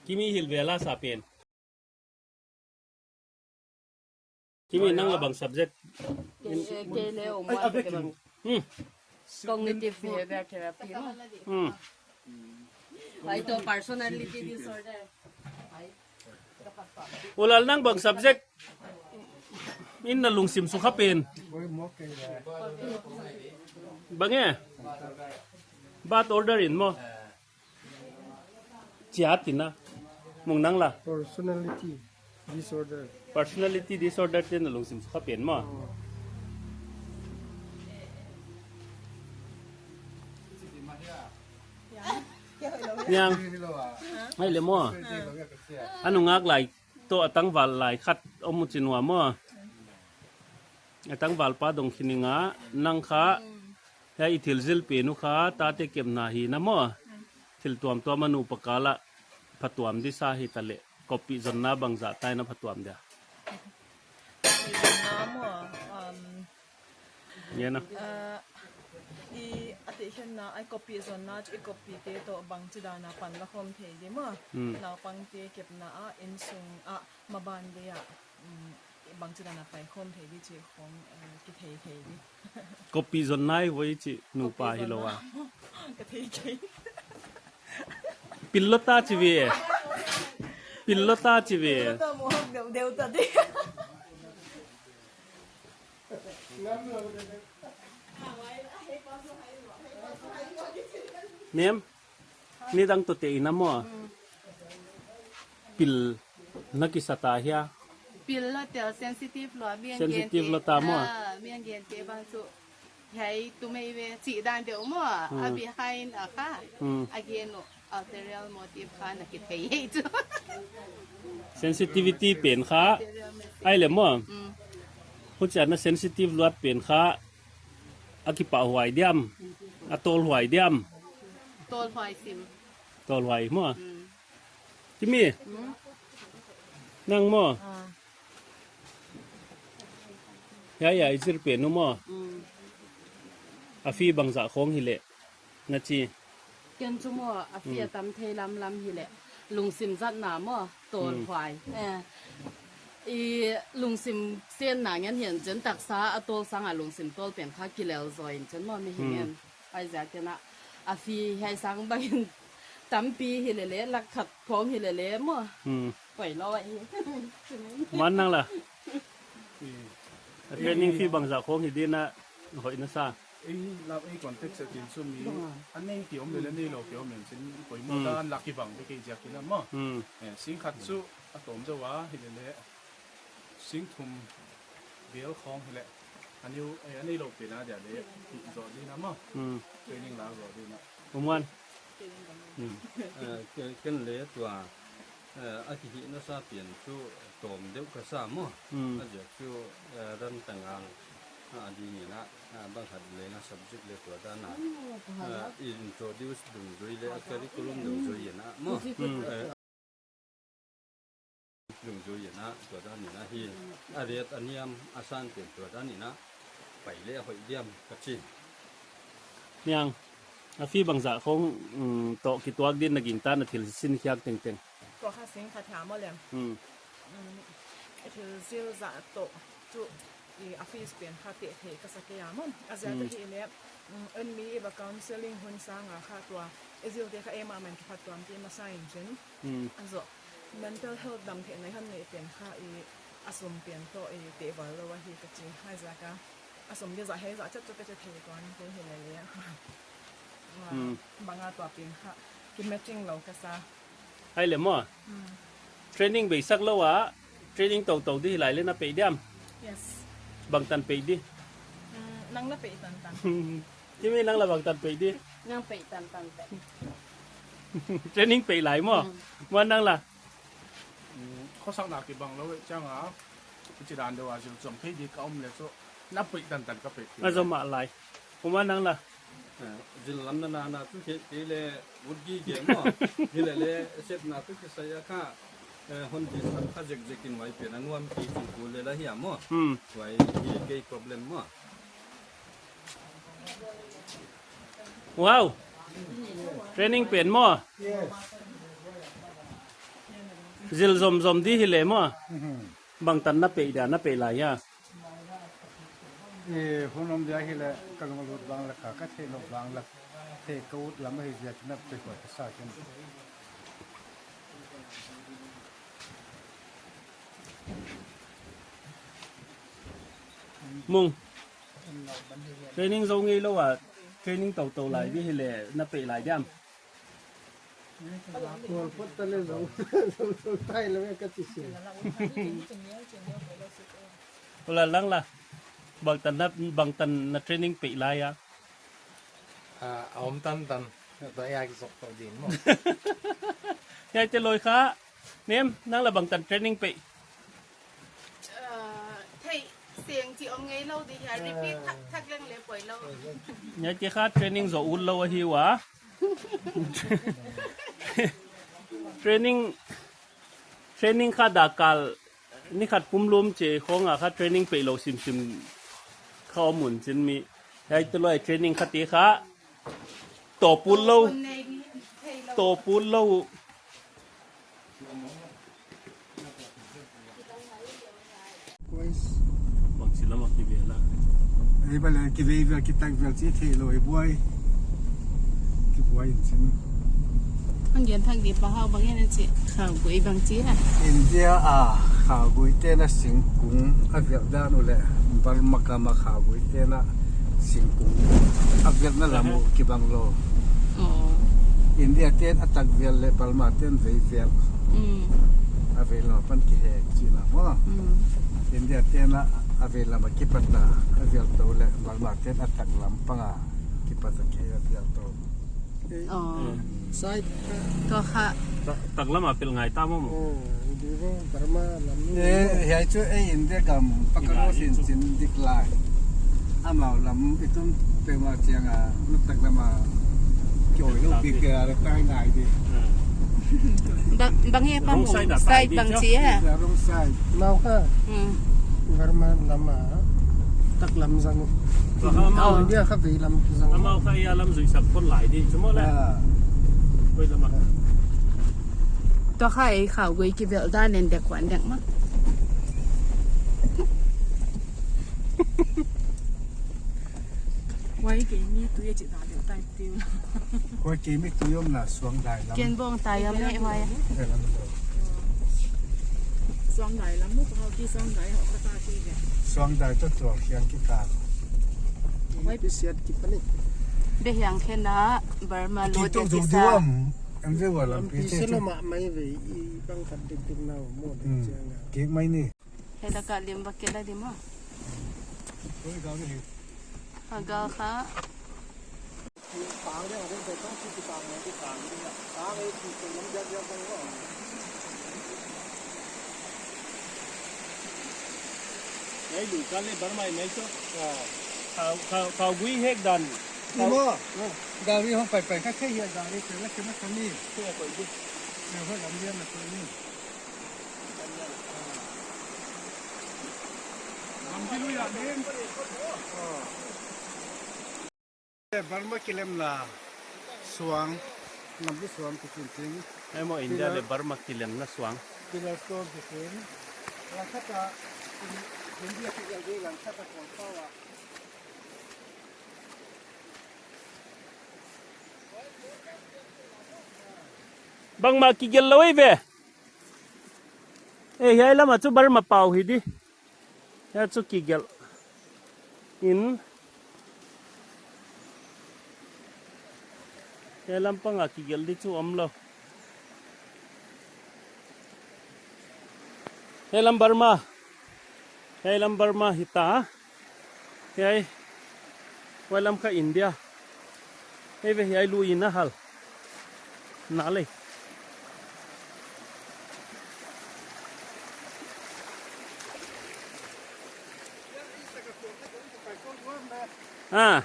Kimi hilh ve a la sa pen. Kimi nang la bang subject. Ke, ke le o. Ai, muan a bek ke bang. Hmm. Cognitive behavior therapy maw. Hmm. Ai toh personality disorder. Ulal nang bang subject in na lungsim sukha pen. Bang e. Birth order in maw. Chia tina. Mung nang la. Personality disorder. Personality disorder te na lungsim sukha pen maw. Oh. Niang. Ai le maw. A nungak lai toh a tangval lai khat om uh chin ua maw. A tangvalpa dong khin ing a, nang kha, hiai i thil zil pen uh kha, tate kepna hi na maw. Thil tuamtuam a nupa kal a phatuam di sa hi ta leh, koppih zonna bangzah tai na phatuam dia. Zonna maw, um, Nge na. Uh, i a tehkhenna, ai koppih zonna chu i koppihte toh bangchidan a pan la khawm thei di maw. Hmm. Naupangte kepna a, innsung a, maban dia, um, bangchidan a pai khawm thei di chih khong, eh, kithei thei di. Koppih zonna i voi chih nupa hilou a. Ka thei kei. Pil lou ta chi ve. Pil lou ta chi ve. Pil lou ta mohak deuh deuh ta di. Nem. Nidang toh te ina maw. Pil na kisa ta hia. Pil lou tel sensitive lou, biang gen te. Sensitive lou ta maw. Ah, biang gen te bang chu. Hiai tu mai ve, chih dan deuh maw. Hmm. A behind a kha. Hmm. A gen uh, ulterior motive kha na kithei hi chu. Sensitivity pen kha. Ulterior message. Ai le maw. Hmm. Huchia na sensitive luat pen kha. A kipahhuai diam. A tawlhuai diam. Tawlhuai sim. Tawlhuai maw. Hmm. Kimi? Hmm? Nang maw? Ah. Hiai, hiai, i zir pen uh maw? Hmm. A fee bangzah khong hileh. Na chi. Ken chu maw, a fee a tam thei lamlam hileh. Lungsim zatna maw, tawlhuai. Hmm. Eh. I lungsim senna ngen hian chen taksa a tawl sanga lungsim tawl pen kha kilel zaw in chen maw mi hi ngen. Hmm. Huaiziakin a, a fee hiai sang bangin tampi hilele, lak khat khong hilele maw. Hmm. Poi lou ahi. Muan nang la. I, a training fee bangzah khong hi di na hoih na sa. Ei la, ei context a tin chu mi, a nei ki om lele, nei lou ki om lele, chin poimoh dan lak kibang di kei ziakin a maw. Hmm. Eh, sing khat chu a tawm zaw a, hilele. Sing thum vel khong hileh. A neu, eh, a nei lou pen a dia leh, hih zoh ding a maw. Hmm. Training la zoh ding a. Umuan. Hmm. Eh, ke-, ken le tua, eh, a kihihna sa pian chu tawm deuh ka sa maw. Hmm. A ziak chu, eh, ran tangal, a ding in a, ah, bang khat leng a subject le tua dan a. Oh, ah, introduce dungzui le a curriculum dungzui in a maw. Hmm. Eh, Dungzui in a, tua dan in a hi, a riat a niam a san pen tua dan in a, pai le a hoih diam ka chi. Niang, a fee bangzah khong, um, toh kituak din na gingta na thil sin khiak tengteng. Tua kha sing khat hiam maw lem. Hmm. Um, thil zil zah toh chu i a fees pen kha teh thei ka sa kei a maw. A ziak ahihleh, um, en mi i va counseling hun sanga kha tua, i zilte kha ei mahmah in kiphattuam te masa in chin. Hmm. A zoh, mental health dam theihna i han neih pen kha i a sum pen toh i teh val lou ahi ka chi. Huaiziak a, a sum di zah hei zah chet chu ka chi thei tuan te hilele. Hmm. Bang a tua pen kha, ki matching lou ka sa. Ai le maw. Hmm. Training beisak lou a, training toutou di hilai le na pei diam. Yes. Bangtan pei di. Hmm, Nang na peih tantan. Kimi nang la bangtan peih di. Nang peih tantan peih. Training peih lai maw. Hmm. Muan nang la. Hmm, khosakna kibang lou chiang a, kichi dan deuh a zil zom phei di ka om leh chu, na peih tantan ka peih. A zom a lai. Muan nang la. Eh, zil lam na na na tu ke, ke le ut gi ge maw. Hi le le set na tu ke sa ya kha. Eh, hon di sa kha zek zek in wai pe na nuam ki tu ku le la hi a maw. Hmm. Wai hi ke problem maw. Wow. Training pen maw. Yes. Zil zom zom di hi le maw. Mhm. Bangtan na peih dia, na peih lai a. Eh, hun om dia hi le ka lunglut vang la kha, ka theih louh vang la. Theih ka ut lam ahi ziak in na peih huai ka sa ken. Mung. Training zou ngei lou a, training tou tou lai di hi le, na peih lai diam. Kual phot ta le zou, zou, zou tai lou e ka chi sia. Ula lang la, bangtan na, bangtan na training peih lai a. Ah, a om tantan, ta ya ki sok tou din maw. Ya te loi kha, nem, nang la bangtan training peih. Ah, thei, seng chi om ngei lou di hia, repeat thak, thak leng le poi lou. Ya te kha training zou ut lou ahi ua. Training, training kha dak kal, ni khat pumlum che khong a kha training peih lou simsim kha om un chin mi. Hiai tulai training kha te kha, to pul lou, to pul lou. Bangchi lam a kivel a. Ei bale kivel vel kitak vel chi theih lou ei buai. Kibuai in chin. Hang gen thak di pa hau bang en chi khau gui bangchi a. India a khau gui te na singkung a vel dan u le Burma gam a khau gui te na singkung a vel na lam uh kibang lou. Oh. India ten a tak vel le Burma ten vei vel. Mm. A vei lam pan kihek chihna maw. Mm. India ten a, a vei lam a kipat a, a vel tou le Burma ten a tak lam pang a kipat a kihek a vel tou. Oh. Side. Tua kha. Ta-, taklam a pel ngai ta maw maw. Oh, di bo, Burma lam ni. Eh, hiai chu ei India gam pakaro sin chin dik lai. Amau lam i tun peuhmah chiang a, na taklam a kioi lou bik a, tai ngai di. Bang, bang e pa maw, side bang chi e. Wrong side. Mau kha. Hmm. Burma lam a, taklam zang. Tua kha amau, oh, India kha vei lam zang. Amau kha ia lam zui sak phot lai di, chu maw le. Ah. Koi lam a. Tua kha ei khau gui kivel dan en dek wan dek maw. Wai ke mi tu ye chi ta dek tai tiu. Koi ke mi tu yom na suang dai lam. Ken bong tai yom le wai. Eh, lam tu. Suang dai lam mu pa ki suang dai ho ka ta ki ke. Suang dai tu tu kiang ki ka. Wai pi siat ki pani. Be hiang khen na Burma lo de ki sa. Em ve wa lam pi se lo ma mai ve i bang khat dik dik na mo de chiang a. Kek mai ni. Hela ka lim ba kela lim a. Koi gal ni. A gal kha. Ei lu ka le Burma i mai chu. Khau, khau, khau gui hek dan. Imo. Gari hong pai pai ka khe hia gari pe la khe na kami. Khe koi di. Khe hoi lam dia na koi ni. Burma kilemna suang, nambi suang kitin ting. Emo India le Burma kilemna suang. Pillar stone kitin. Langkhat a, India kigal di langkhat a kong pawa. Bangmah kigelh lou ei ve. Eh, hiai lam a chu Burma pau hi di. Hiai chu kigelh. In. Hiai lam pang a kigelh di chu om lou. Hiai lam Burma. Hiai lam Burma hi ta. Hiai. Huai lam kha India. Hei ve, hiai lui in a hal. Na lei. Ah.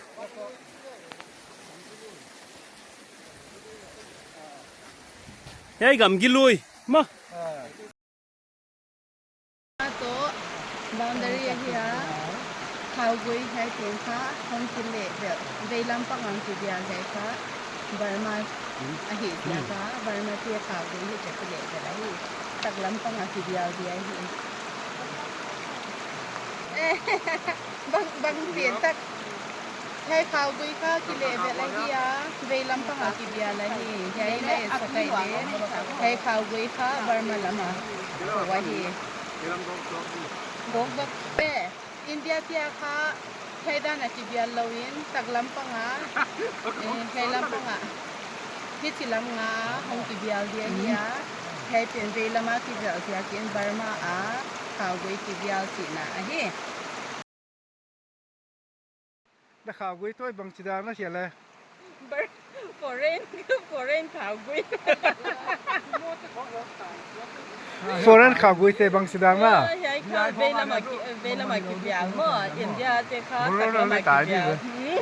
Hiai gamgi lui. Maw. Toh boundary ahi a, khaugui hiai teng kha hong kileh belh, veilam pang a kibial hiai kha Burma ahi ziak a, Burma te khaugui hichia kileh belh ahi, taklam pang a kibial dia hi. Bang, bang pian tak. Hiai khaugui kha kileh belh ahi a, veilam pang a kibial ahi. Hiai leh sakai leh. Hiai khaugui kha Burma lam a. Kua hi. Gok bak pe. India te kha hiai dan a kibial lou in, taklam pang a. Eh, hiai lam pang a. Hichi lam nga hong kibial dia hi a. Hiai pen veilam a kibial ziakin Burma a khaugui kibial chihna ahi. Na khaugui toh bangchidan na hia le? Bar-, foreign, foreign khaugui. Foreign khaugui te bangchidan na? Ah, hiai kha veilam a ki, veilam a kibial maw, India te kha taklam a kibial. Hmm.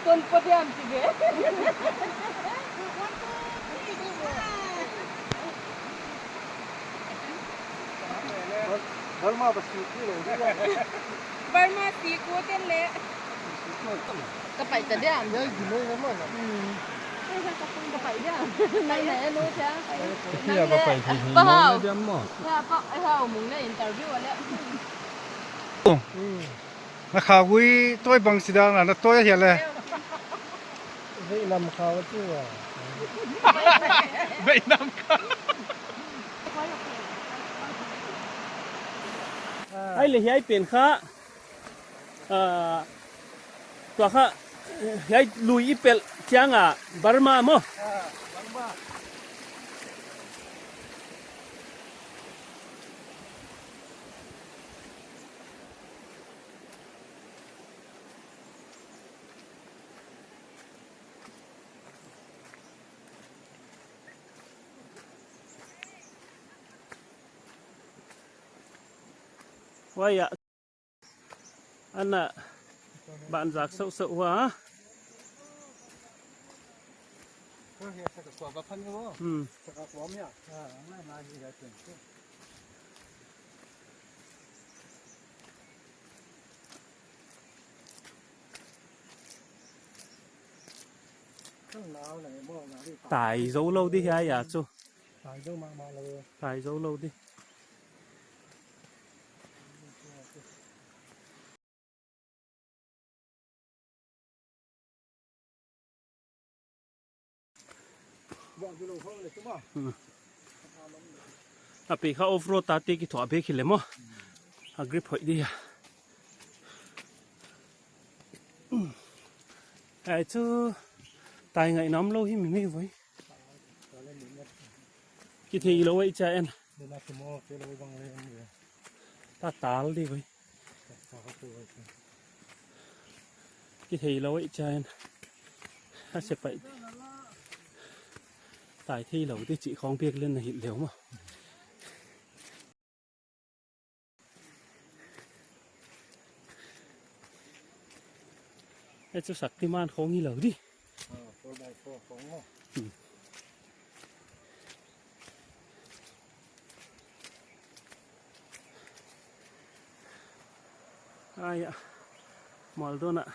Kon podiam ti ve. Burma ba si ku le. Burma si ku ten le. Ka pai ta diam. Hmm. Ka pai diam. Nang ne nu cha. Pia ka pai thei thei. Pa hau. Diam maw. Pa, pa hau mung ne interview le. Na khaugui toh bangchidan na, na toh hia le? Veilam khau a chi ua. Veilam khau. Ai le hiai pen kha. Ah, tua kha, hiai lui i pelh chiang a Burma maw. Huai ah. Ana ban zak sohsoh ua. Hmm. Tai zou lou di hiai ah chu. Tai zou mahmah lou. Tai zou lou di. Hmm. A pi kha off road a te kithuah bek hi le maw. A grip hoih di a. Ai chu tai ngaihna om lou hi mi mi voi. Kithei lou ei cha en. Ta tal di voi. Kithei lou ei cha en. A se pai. Tai thei lou di chi khong piak len na hi leu maw. Ei chu Shaktiman khong hi lou di. Ah, four by four khong maw. Hmm. Ai a, Maldon a,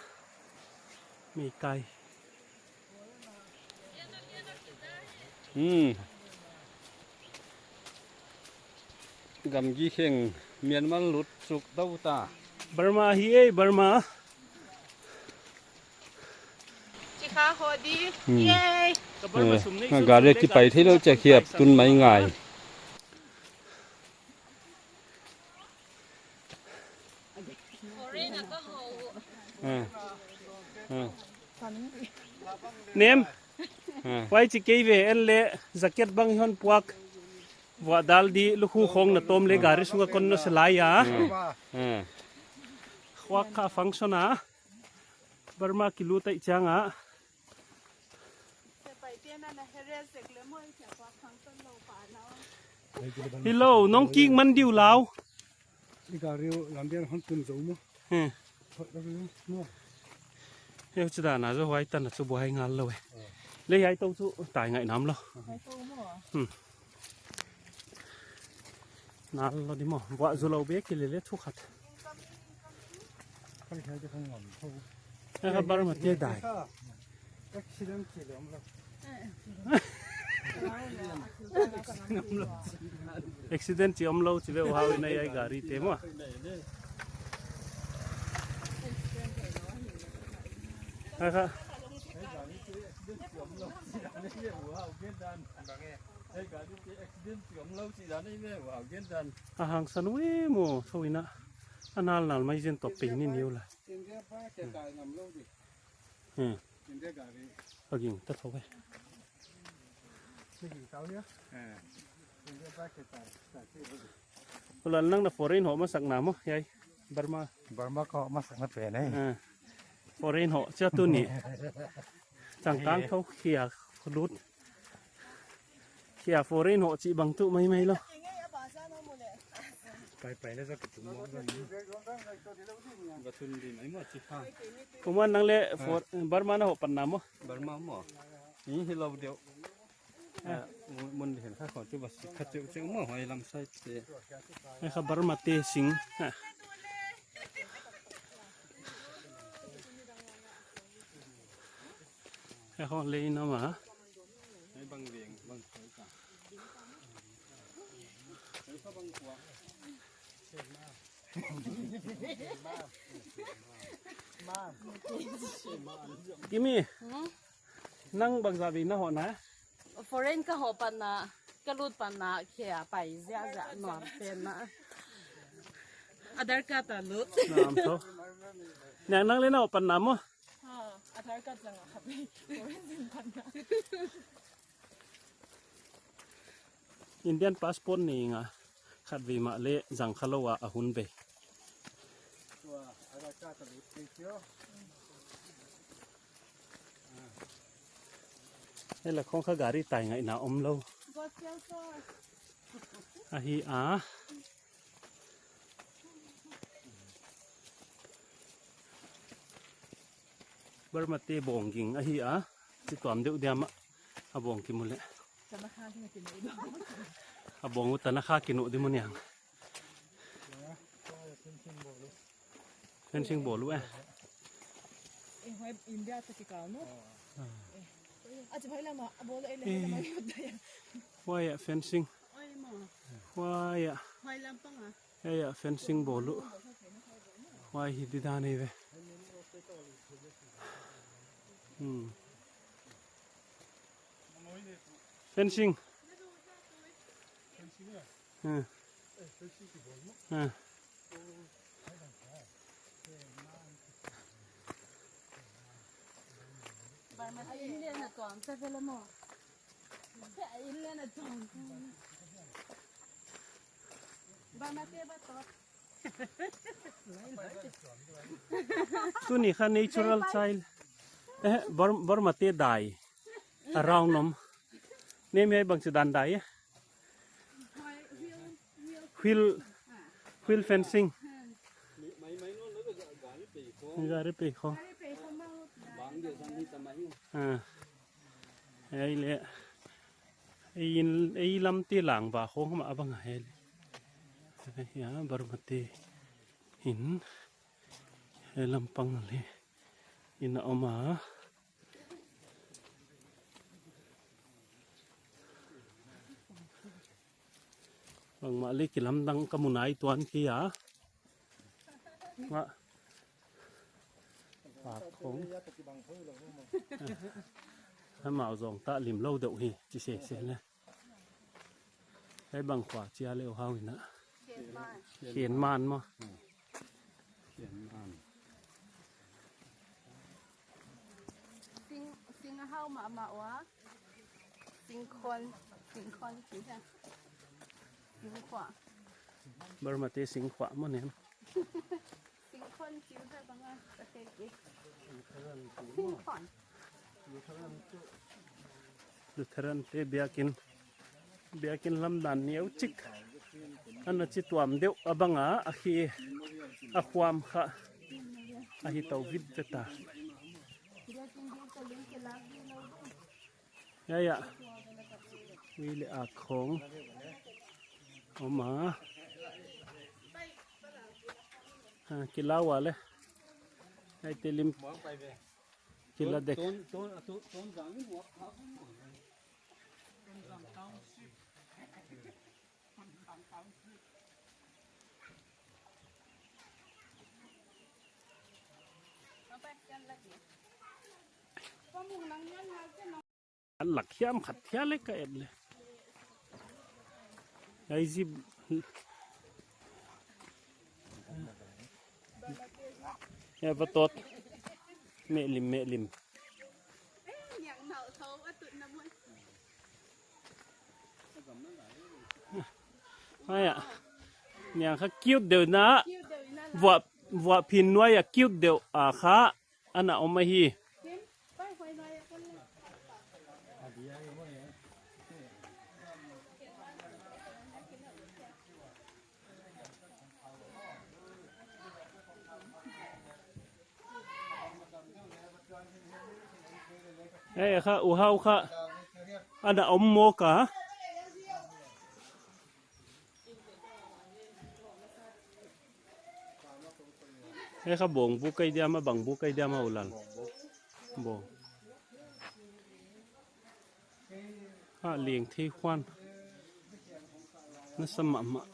mi kai. Hmm. Gamgi kheng Myanmar lut suk dau ta. Burma hi ei, Burma. Chi kha ho di. Hmm. Yay. Hmm. Gari kipai thei lou chia khiap tun mai ngai. Ah. Ah. Nem. Ah. Huai chi kei ve en le jacket bang hon puak. Vua dal di lukhu khong na tawm le gari sunga kon na selai a. Hmm. Hmm. Khuak kha function a. Burma kilut ahih chiang a. Hilou, nong kik man diu lau. I gari lambian hon tun zou maw. Hmm. Hot lam maw. Heuchi dan a zaw huai tan a chu buai ngal lou e. Ah. Le hiai tou chu tai ngai nam lou. Hmm. Nal lou di maw. Buah zu lou bek ki le le thu khat. Kai hiai te khong ngam tho. Eh, kha Burma te dai. Accident chi lou om lou. Accident chi om lou chi ve u hau in a hiai gari te maw. Ha, ha. A hangsan uh e maw, thou in a. A nal nal mai zen top pe ni niu la. Hmm. A ging ta thou e. Pu Lal, nang na foreign hoh masak na maw, hiai Burma. Burma ka hoh masak na pen e. Ah. Foreign hoh chia tuni. Changkang thou khia lut. Khia foreign hoh chih bang tuh maimai lou. Pai pai le zak tu mo. Ba tun di mai maw chi kha. Pu Muan, nang le for-, Burma na hoh pan na maw? Burma maw. Ni hilou deuh. Ah, mun, mun di hen kha khong tu bas kha cheu cheu maw, huai lam side te. Ai kha Burma te sing. Ha. Ai khong le na ma. Ai bang veng, bang khoi ka. Ai kha bang khua. Kimi. Hmm? Nang bangzah vei na hoh na? Foreign ka hoh pan a, ka lut pan a, khia pai ziahziah nuam pen a. Aadhaar card a lut. Nuam tho. Nang, nang le na hoh pan na maw? Ha, Aadhaar card zang a kha vei. Foreign zin pan a. Indian passport nei nga khat vei mah le zang kha lou a, a hun bei. Hela khong kha gari tai ngaihna om lou. Ahi a. Burma te bawng ging ahi a. Chi tuam deuh diam a. A bawng kimu le. A bawng uh tan a kha kinu di mu niang. Fencing bawl uh e. Eh, huai India te kikal maw. Ah. Eh. A chi huai lam a bawl e le, huai lam a bawl e. Huai ah fencing. Huai maw. Huai ah. Huai lam pang a. Huai ah fencing bawl uh. Huai hi di dan hi ve. Hmm. Fencing. Hmm. Hmm. Tuni kha natural child. Eh, Bur-, Burma te dai. Around om. Nem hiai bangchi dan dai e. Wheel, wheel fencing. Gari pei khong. Ah. Ei le. Ei in, ei lam te lang va khong ma abang a hel. Hiai Burma te in. Hiai lam pang le. In a om a. Bangmah le kilamdang ka mu nai tuan kei a. Nga. Pak khong. Amau zong ta lim lou deuh hi, chi sese le. Hiai bang khua chia le u hau in a. Khenman. Khenman maw. Khenman. Sing, sing a hau mahmah ua. Singkhon, singkhon, sing hian. Burma te singkhuah maw nem. Singkhuah chiu kha bang a, ka te ke. Singkhuah. Lutheran te biakin, biakin lamdan neuchik ana chi tuam deuh a bang a, a khi a khuam kha ahi tou vit veta. Ya, ya. Ui le a khong. Oma. Ha, kilau a le. Ai te lim. Kila dek. An lak hiam khat hial le ka et le. Ai zip. Ya, va tot. Mehlim, mehlim. Ai ya. Niang kha cute deuh na. Vua, vua phin nuai a cute deuh a kha. Ana om ahi. Ei kha, U Hau kha. Ana om mawk a. Ei kha bawng bu kai diam a, bang bu kai diam a, U Lal. Bawng. Ha, liang thei khuan. Na sa mahmah.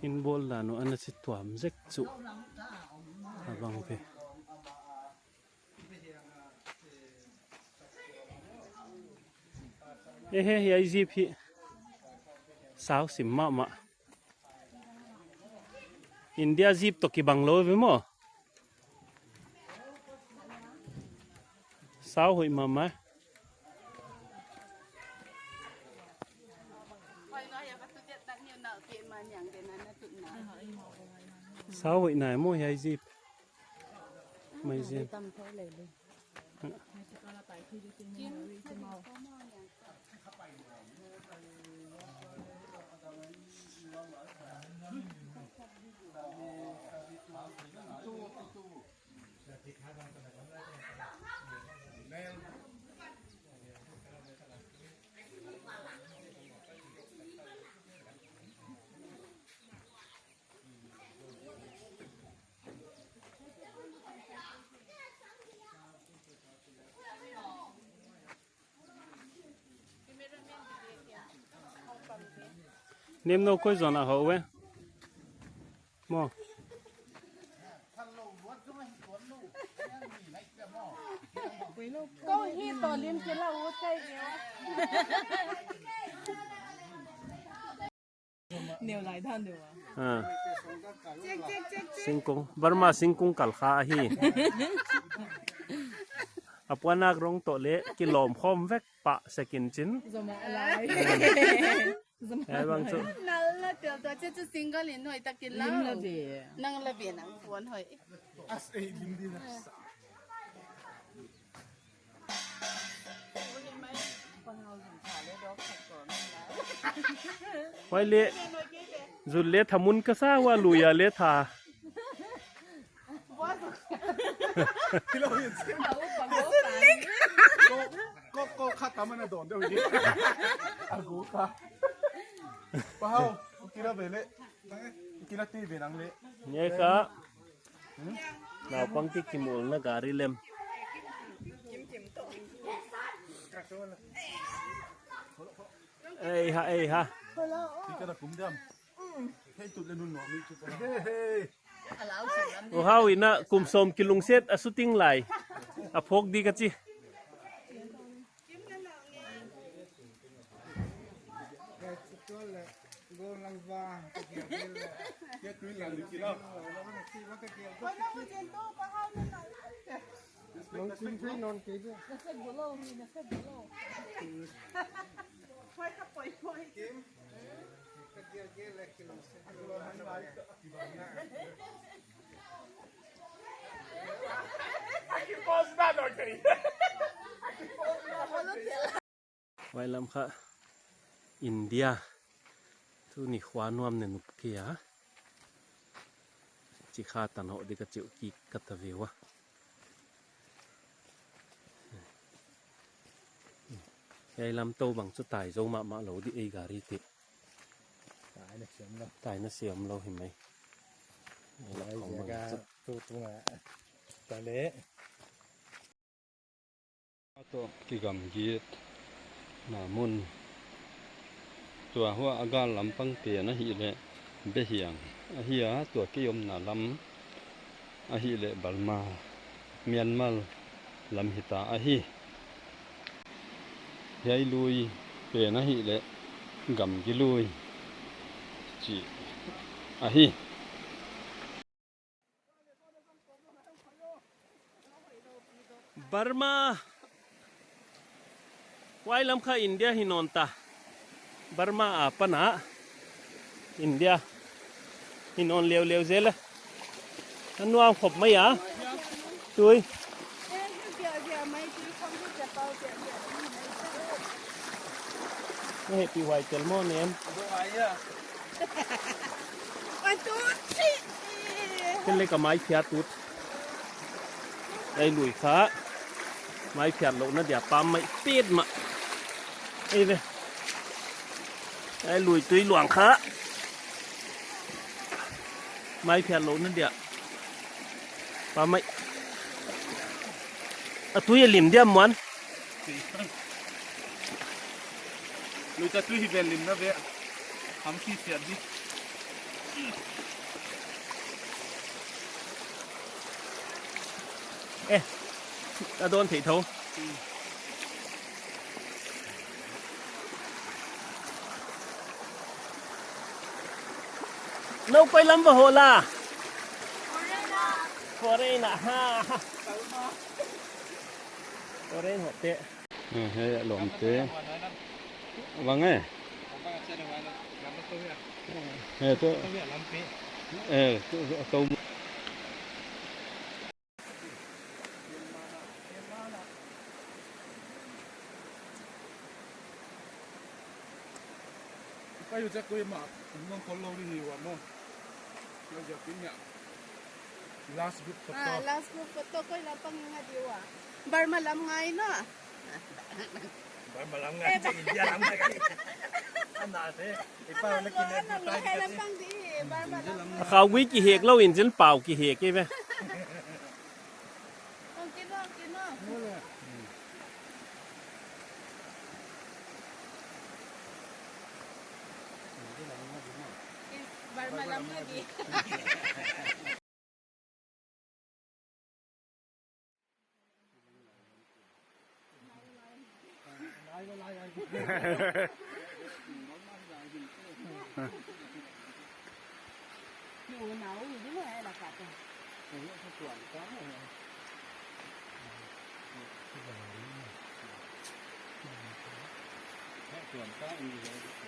In bawl dan uh ana chi tuam zek chu. A bang ve. Ehe, hiai zip hi. Sau sim mahmah. India zip toh kibang lou ve maw. Sau hoih mahmah. Sau hoih nai maw hiai zip. Mai zin. Nem nou koi zon a hou e. Maw. Kou hi toh lim kila u kai ve. Neu lai dan deuh a. Ah. Singkung, Burma singkung kal kha ahi. A puan nak rong toh le kilawm khawm vek pah sekin chin. Zom a lai. Zom a lai. Ai bang chu. Nal la tel tua che chu single in hoih takin la. Lim la ve. Nang la ve nang puan hoih. As ei lim di na sa. Huai le, zul le tha mun ka sa ua lui a le tha. Ko, ko, ko kha ta mana don deuh hi. A gu kha. Pa Hau, kila ve le. Kila ti ve nang le. Nge ka. Naupang te kimawl na gari lem. Ei ha, ei ha. U Hau in a kum sawm kilungset a shooting lai. A phawk di ka chi. Nong kin thei non ke je. Na sek bolo, na sek bolo. Hoi ka poi poi. Huai lam kha India. Tuni khua nuam ne nup kei a. Chi kha tan hoh di ka cheuh kik ka ta ve ua. Hiai lam tou bang chu tai zou mahmah lou di ei gari te. Tai na siam lou. Tai na siam lou hi mai. Ei la Lai khong zia bang ka chu. Tu tu nga. Ta le. Toh kigamgitna mun. Tua hua a gal lam pang pen ahihleh Behiang ahi a, tua kei omna lam ahihleh Burma, Myanmar lam hita ahi. Hiai lui pen ahihleh Gamgi lui chih ahi. Burma. Huai lam kha India hi nawn ta. Burma apan a India hi nawn leuleu zel a. A nuam khop mai a. Tui. Na hehpih huai tel maw nem? Ken le ka mai phiat ut. Ei lui kha. Mai phiat louhna dia pam mai pet mah. Ei ve. Ei lui tui luang kha. Mai phiat louhna dia pam mai. A tui a lim dia muan. Lui ta tui hi vel lim na ve. Ham ki siat di. Eh, a dawn thei tho. Nou koi lam va hoh la? Foreign a, ha. Foreign hoh te. Eh, he, lawmte. Bang e. He, tu. Eh, tu, tu. Pai u chak koi ma, ngong kol lo ni wa mo. Lo ja pin ya. Last group photo. Ah, last group photo koi lam pang nga di ua. Burma lam ngai no. Burma lam ngai, eh, India lam ngai. Ana se, ipa na kine. Burma lam pang di, Burma lam. Khaw gui kihek lou in zin pau kihek e ve. Ong kino, ong kino. Burma lam lagi.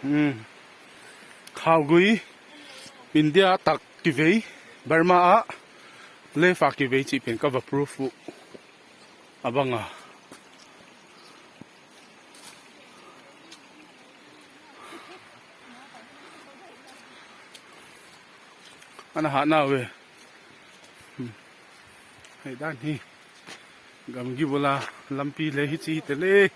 Hmm. Khaw gui India tak kivei, Burma ah left a kivei chih pen ka va proof uh. A bang a. Ana hat na ve. Hmm. Hei dan hi. Gamgi bula lampi le hichi te le.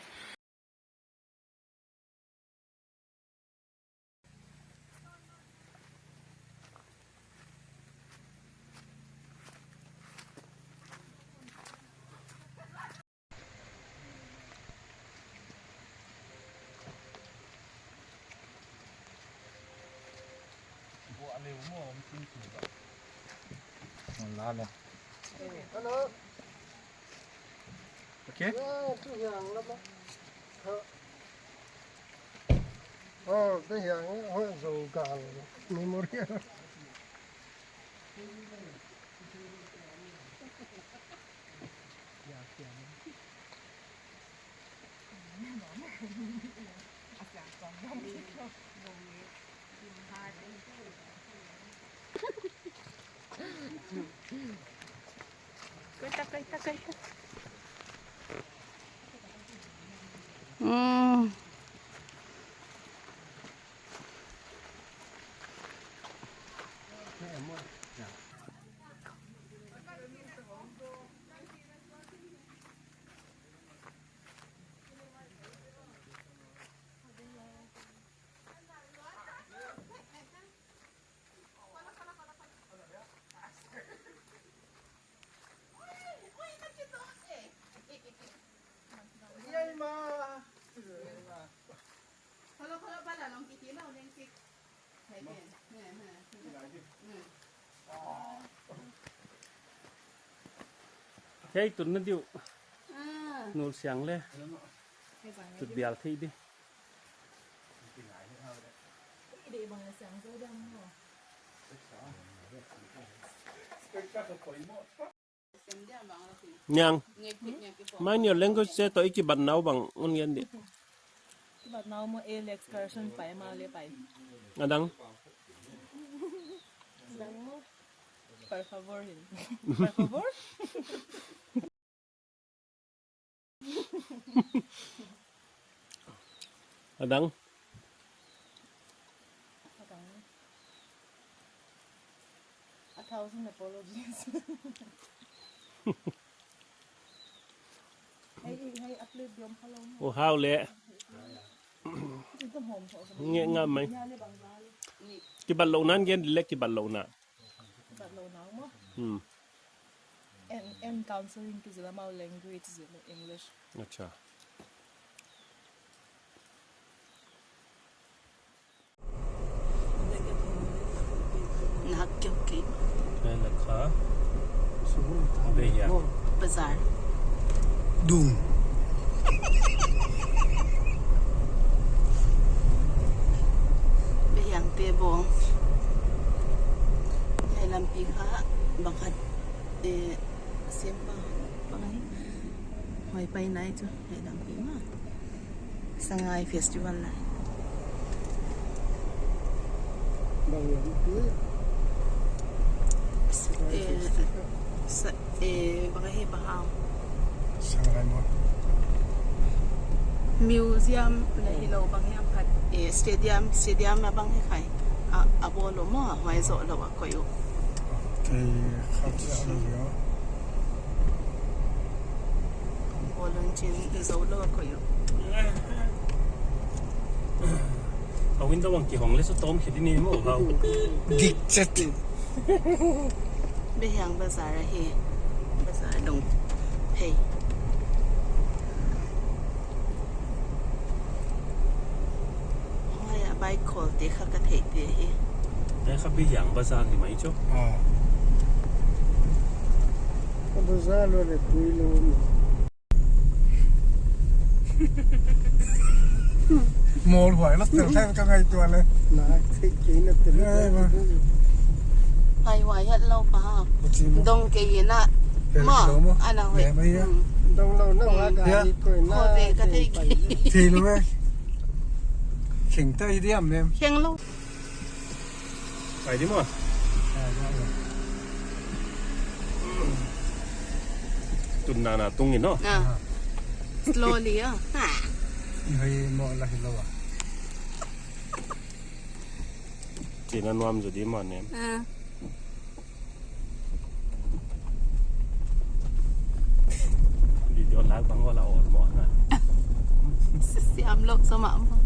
Hello. Okay. Oh, te hiang, oh, Zogal Memorial. Koita, koita, koita. Hmm. Hei, tunna diu. Ah. Nul siang le. Tut bial thei di. Niang, mind your language se toh i kibatna uh bang hon gen di. Kibatna uh maw, el excursion pai maw le pai. Adang. Adang maw. Por favor, hin. Por favor. Adang. Adang. A thousand apologies. Hei, hei, a plate diom kha lou. Oh, hau le. Nge ngam mai. Kibatlouhna gen di le, kibatlouhna. Kibatlouhna maw. Hmm. En, en counseling ki zil a maw, language zil, English. Acha. Nak kyo ke. Belakha. Beya. Bazar. Dung. Behiang te bong. Hiai lampi kha bang khat, eh, siam pa, bang ai. Huai pai nai chu, hiai lampi maw. Sangai Festival lai. Bang lampi. S-, eh, sa-, eh, bang hi bang hau. Sangai maw. Museum na hilou bang hiam khat. Eh, stadium, stadium na bang hi khai. A, a bawl maw, huai zoh lou a koih uh. Kei khat sa lou. Volunteer i zou lou a koih uh. A window ang kihong le sa tom khit ni maw, hau. Dik chet. Behiang bazar ahi. Bazar dong. Hei. Huai a bike khawl te kha ka theih te hi. Te kha Behiang bazar ni mai chu. Ah. Ka bazar lou le tui lou ni. Mall huai la tel thei ka ngaihtuah le. Na, thei kei na tel. Eh, ma. Hai huai hiat lou pa. Dong kei na. Tel maw, lou maw. Ana huai. Le mai ya. Hmm. Dong lou na huai ka ni koi na. Kho ve ka thei kei. Thei lou e. Kheng ta i diam nem. Kheng lou. Pai di maw. Tun nana tung in no. Ah. Slowly, ah. Ah. Hai mo la hilo ah. China nuam zaw di maw nem. Ah. Video lak bang wala or mo na. Siam lok sama mo.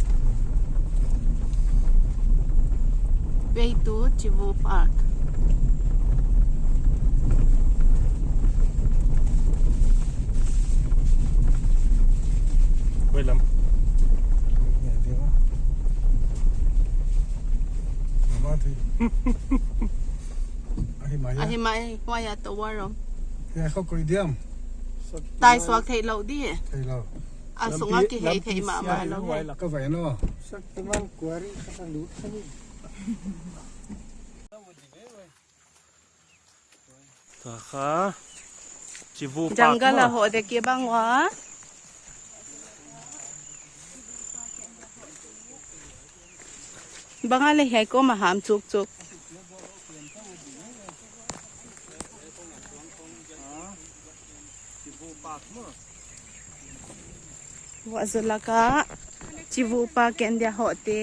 Way to Chivu Park. Koi lam. Ahi mai. Ahi mai, huai a tower om. Ya, kho koi diam. Tai suak theih lou di. Theih lou. A sung a kihei theih mahmah lou. Ka vai no. Sakte man quarry khat a lut kha ni. Tua kha, chivu park Jungle a hoh dek i bang ua. Bang a leh hiai kawm a ham chukchuk. Chivu park maw. Ua, zu lak a chivu park ken dia hoh te.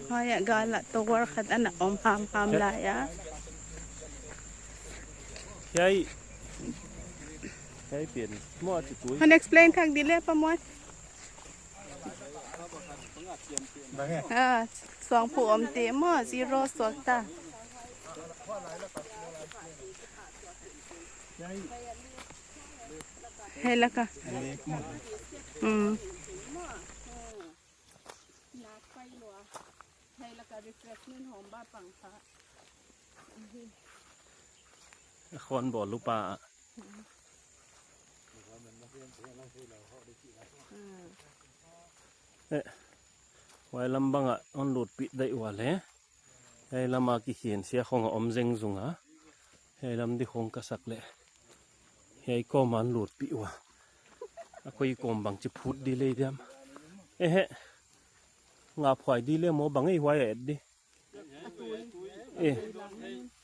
Huai ah gal ah tower khat ana om hamham lai a. Hiai, hiai pen maw, a chitui. Hon explain thak di leh pa maw. Bang e? Ah, suangphu om te maw, zero suak ta. Hiai lak a. Hmm. Khon bawl lupa. Eh, huai lam bang ah hon lutpih daih ua leh. Hiai lam a kikhen sia khong a om zengzung a. Hiai lam di khong ka sak leh. Hiai kawm a hon lutpih ua. A koi kawm bang chi phut di leh diam. Ehe. Nga phuai di leh maw, bang ei huai a et di. Eh,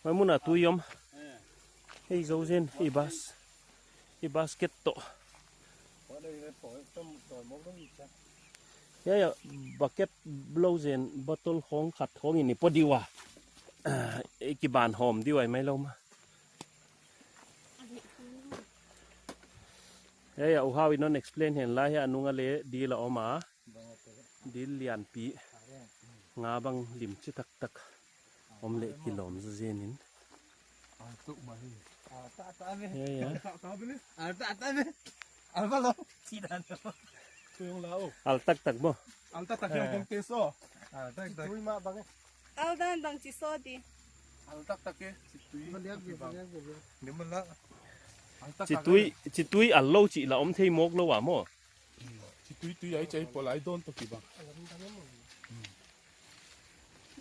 huai mun a tui om. Hei zou zen, hei bas. Hei basket toh. Hiai ah, bucket blou zen, bottle khong khat khong in i pua di ua. Ah, i kiban hawm di ua mai lou maw. Hiai ah, U Hau in hon explain hen lai, hiai a nung a leh dil a om a. Dil lianpi. Nga bang lim chi taktak. Om leh kilawm zaw zen in. Al tuk mah hi. Al tak tak ve. Ya, ya. Al tak tak ve. Al tak tak ve. Al ba lo. Al taktak maw. Al taktak hiam kong te so. Al taktak. Tui mah bang e. Al dan bang chi so di. Al taktak e. Chi tui. Baliak ve, baliak ve. Ni mah la. Al taktak e. Chi tui, chi tui al lou chih la om thei mawk lou a maw. Chi tui tui ai chai pawl ai dawn toh kibang.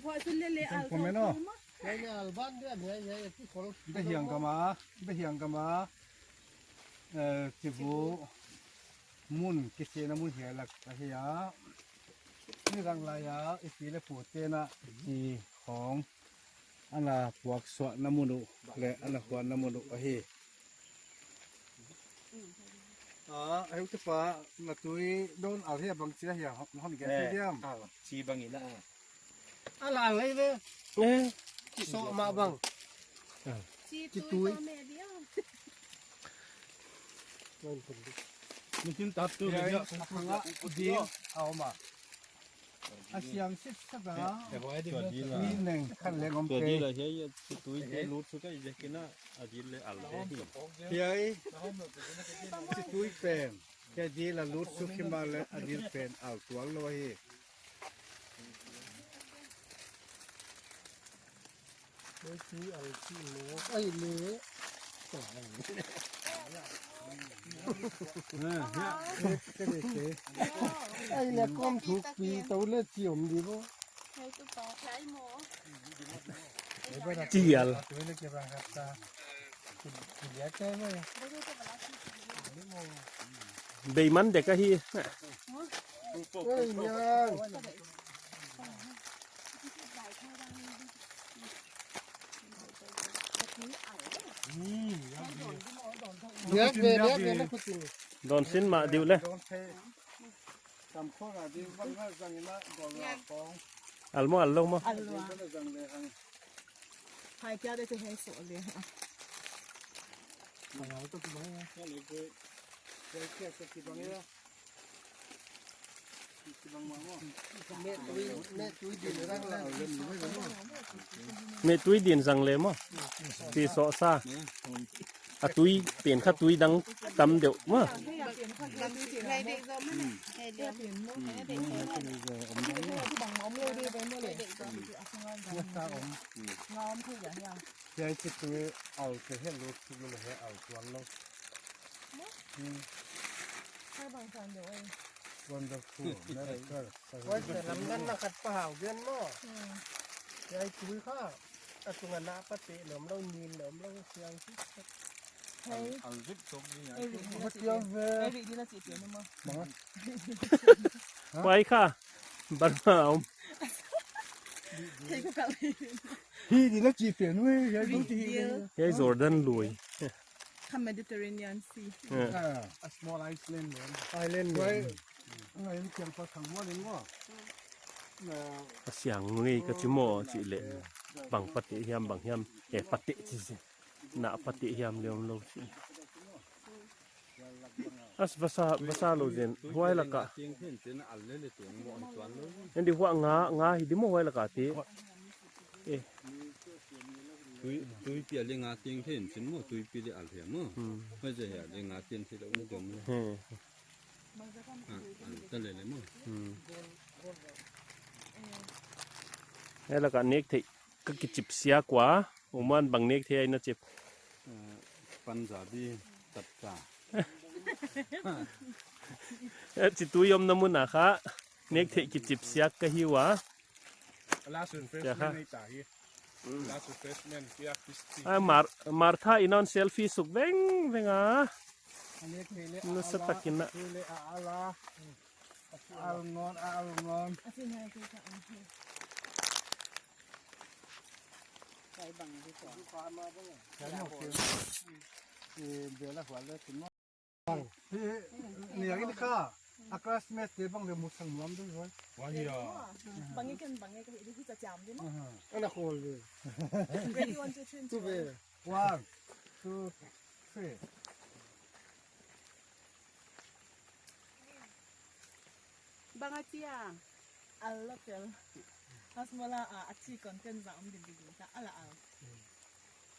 Buah sun lele al. Comment no. Lele al ban dia, dia, dia, dia, ki kol. Be hiang kama, be hiang kama. Eh, chivu mun, kisiatna mun hiai lak ahi a. Ni rang lai a, i pi leh pu te'n a, chi khong. Ana puaksuahna mun uh, leh ana huanna mun uh ahi. Ah, a heutupa, na tui dawn al hia bang chia hia, hon gen diam. Chi bang in a. Ala al lai ve. Eh. Chi so ma bang. Chi tui. Machine tap tu. Hia, a hang a, ding, a om a. A siang sitset a. Ni neng khat leng om kei. Tua dil a hiai, hiai, chi tui hiai lut suk a i zek in a, a dil leh al te hi. Hiai, chi tui pen. Hiai dil a lut suk himahleh a dil pen al tuan lou hi. Tui al chi mo. Ai le. Ai le kom thuk pi tou le chi om di bo. Chi al. Bei man dek ahi. Ei, niang. Niak ve, niak ve, na khutin. Dawn sin mah diu le. Al maw, al lou maw? Al lou. Hai kia de te hei so le. Meh tui din zang le maw. Pi so sa. A tui pen kha tui dang tam deuh maw. Hiai chi tui al te he lut suk le he al tuan lou. Hmm. Wonderful, miracle. Wai se lam dan na khat pa hau gen maw. Hmm. Hiai tui kha. A tunga na pa te lom lo, nin lom lo, siang si. Hei. Al, al zip tok ni ya. Ei, ri, ri, Mat ri, kiang ve. Ei, ri, ri, na chi pian maw. Manga. Wai kha. Bar ma om. Hei ko kal. Hi di na chi pian ve, ya du chi hi. Reveal. Hiai Jordan lui. Kha Mediterranean Sea. Yeah. Ah, a small island, man. Island, wai, man. Ngai ni kiang pa thang mo leng mo. Na. A siang ngei ka chi maw chi leh. Bang pateh hiam, bang hiam. Eh, pateh chi si. Na pateh hiam leh om lou chi. As vasa, vasa lou zen. Huai laka. Ting hin tin al le le tuang mo an tuan lou. Endi huai nga, nga hi di maw huai laka te. Eh. Tui, tui pi a le nga ting hin chin maw, tui pi le al hiam maw. Hmm. Huai ze hia le nga ting thi lou ni dong le. Hmm. Ah, ah, ta le le maw. Hmm. Huai laka nek thei ka kichip siak ua, Oman bang nek thei ai na chip. Eh, Punjabi, tatcha. Eh, chi tui omna mun a kha, nek thei kichip siak ka hi ua. Last refreshment nei ta hi. Last refreshment, kia kisti. Ah, Mar-, Martha in on selfie suk veng veng a. Nek thei le. Nasa takin na. Nek thei le a ala. Al ngon, al ngon. Kai bang di ko. Kai mo ke. Eh, bela huale tu no. Bang. Hi, ni ang ini kha. A classmate te bang le musang nuam dei hoi. Wah ya. Bang ikan bang ikan ini kita jam di mo. Aha. Ana khol dei. Ready, one, two, three. Tu be. One, two, three. Bang a chi a. Al la pel. Hasmala a, a chi kon ken za om din din ta ala al.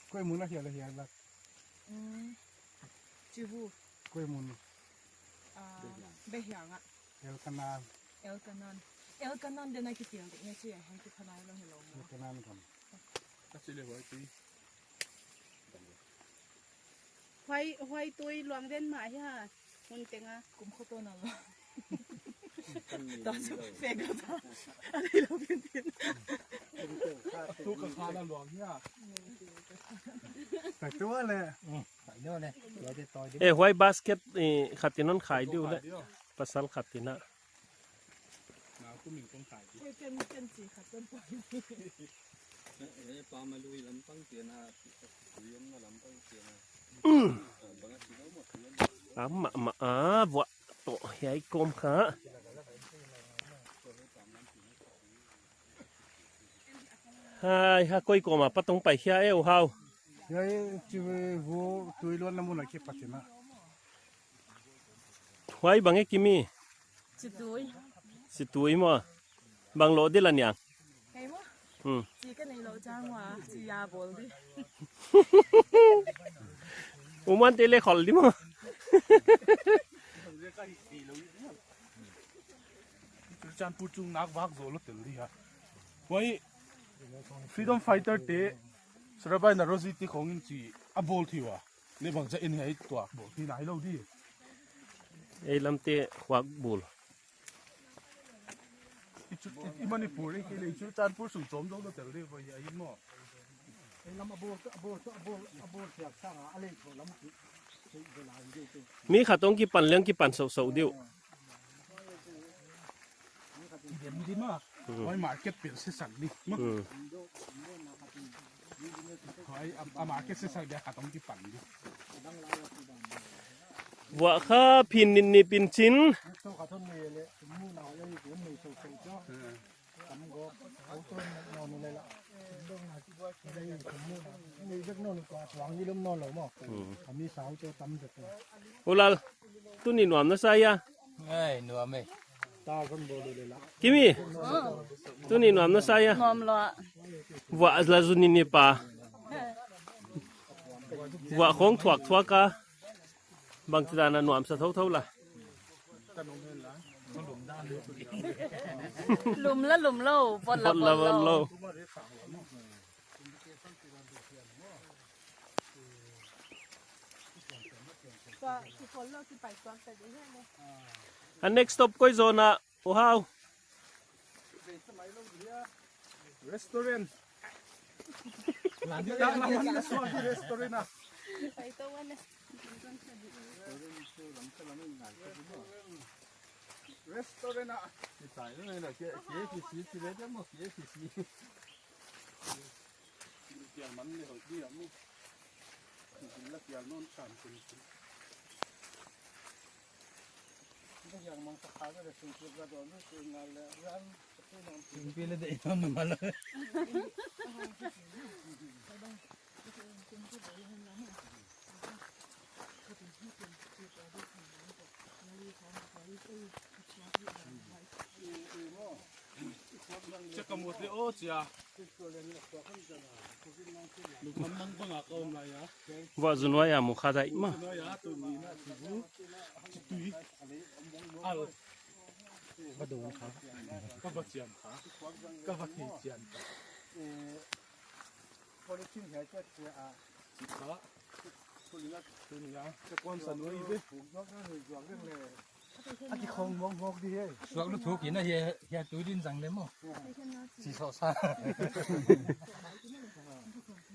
Koi mun a hial hial la. Mm. Chivu. Koi mun. Ah, Behiang a. Elkanan. Elkanan. Elkanan den a kitel de nge chi a, hei ki thanai lo hello. Elkanan kam. Ka chi le huai tui. Huai, huai tui luang den mah hia. Hun teng a. Kum khoto na lo. Ta su fe ga ta. A lei lo pin pin. Tu ka kha na luang hia. Ta tu le. Ta lo le. Ya de toi de. Eh, huai basket, eh, khat in hon khai diu le. Pasal khat in a. Ken, ken chi khat ken poi. Eh, pa ma lui lampang pian a, lui om na lampang pian a. Ah, ma, ma, ah, vua to, hiai kom kha. Hai, ha koi kom a patong pai hia e, u hau. Hiai, chi vu tui luan na mun a kipat na. Huai bang e Kimi. Situi. Situi maw. Bang lo di la niang. Kei maw. Hmm. Chi ka nei lo chang ua, chi ya bol di. Uman te le khol di maw. Churachandpur chung nak vak zo lo tel di ha. Huai freedom fighter te, Sarabai Naoroji te khong in chi a bol thei ua. Ni bang cha in hiai tuak bol thei nai lo di. Ei lam te khuak bul. I chu, i, i Manipur, i, i le Churachandpur sung chom dong lo tel di, bo ya in mo. Ei lam a bol, a bol, a bol, a bol thiak sang a, a lei tho lam ki. Mi khat hong kipan leng kipan sohsoh diu. Dem di ma. Hmm. Huai market pel se sak di. Ma. Hmm. Huai a, a market se sak di a khat hong kipan di. Vua kha phin nin ni pin chin. Hmm. Hmm. U Lal, tuni nuam na sa hia? Ai, nuam e. Kimi, tuni nuam na sa hia? Nuam lou. Vua la zu ni ni pa. Vua khong thuak thuak a. Bangchidan a nuamsa thouthou la. Lum la lum lou, vot la vot lou. A next stop koi zaw na, o hau? Restaurant. Restaurant ah. Kitai na, K F C, K F C. Kial man le hoih dia mu. Kial non san kun. Singpi le dei na mala. Check a mut le o chia. Lukam mang bang a ka om lai a. Va zun wai a mu kha dai ma. Zun wai a tu ni na tu bu. Tui. Al. Ka do kha. Ka va chiam kha. Ka va ki chiam kha. Polythene hiai chet sia a. Chika. Tuni a. Tuni a. Ka kuan san wai be. A ki khong mong mok di he. Suak lu thuk in a hia, hia tu din zang le mo. Si so sa.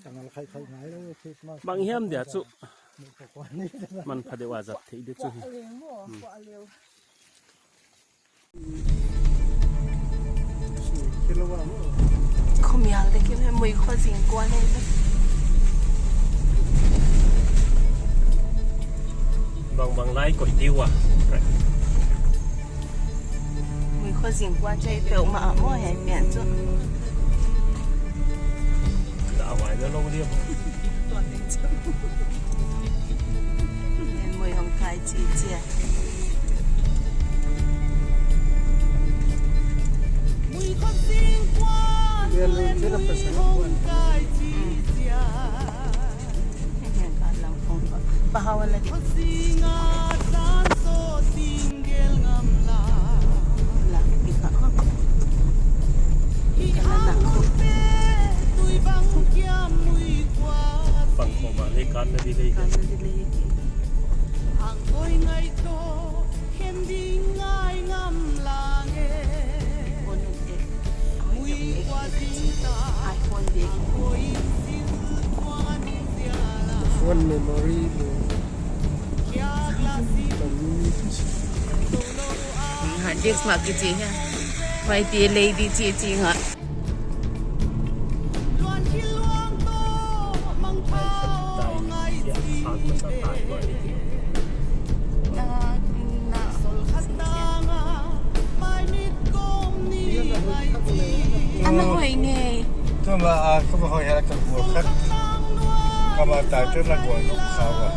Tangal khai khai ngai lo Christmas. Bang hiam dia chu. Man pha deuh a zat thei di chu hi. Khuamial te kim he mui khua zing kuan he. Bang bang lai koih diu a. Mui khua zing kuan chai peuhmah a maw he pian chu. Dah vai na lo dia. Mui hong kai chi chia. Pang khawm a lei kan na di lei. Kan na di lei. Hang koi ngai to, khen ding ngai ngam lang e. Phone un e. Mui kua ding ta. Ai phone ding. Phone memory le. Kia glass i. Ha, disk mah kichi ha. Mai ti lei di chi chi ha. Ana hoih ngei. Tuma a ka ba hoih hela ka gua khat. Ka ba tai te na gua nuk sa wa.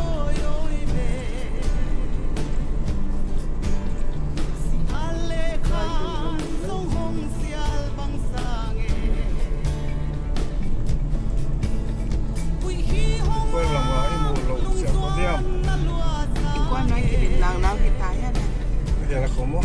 Kuai lam a i mu lou sia ko diam. Kuan noi ki lim nang nang ki ta ya na. Ko dia la ko mo.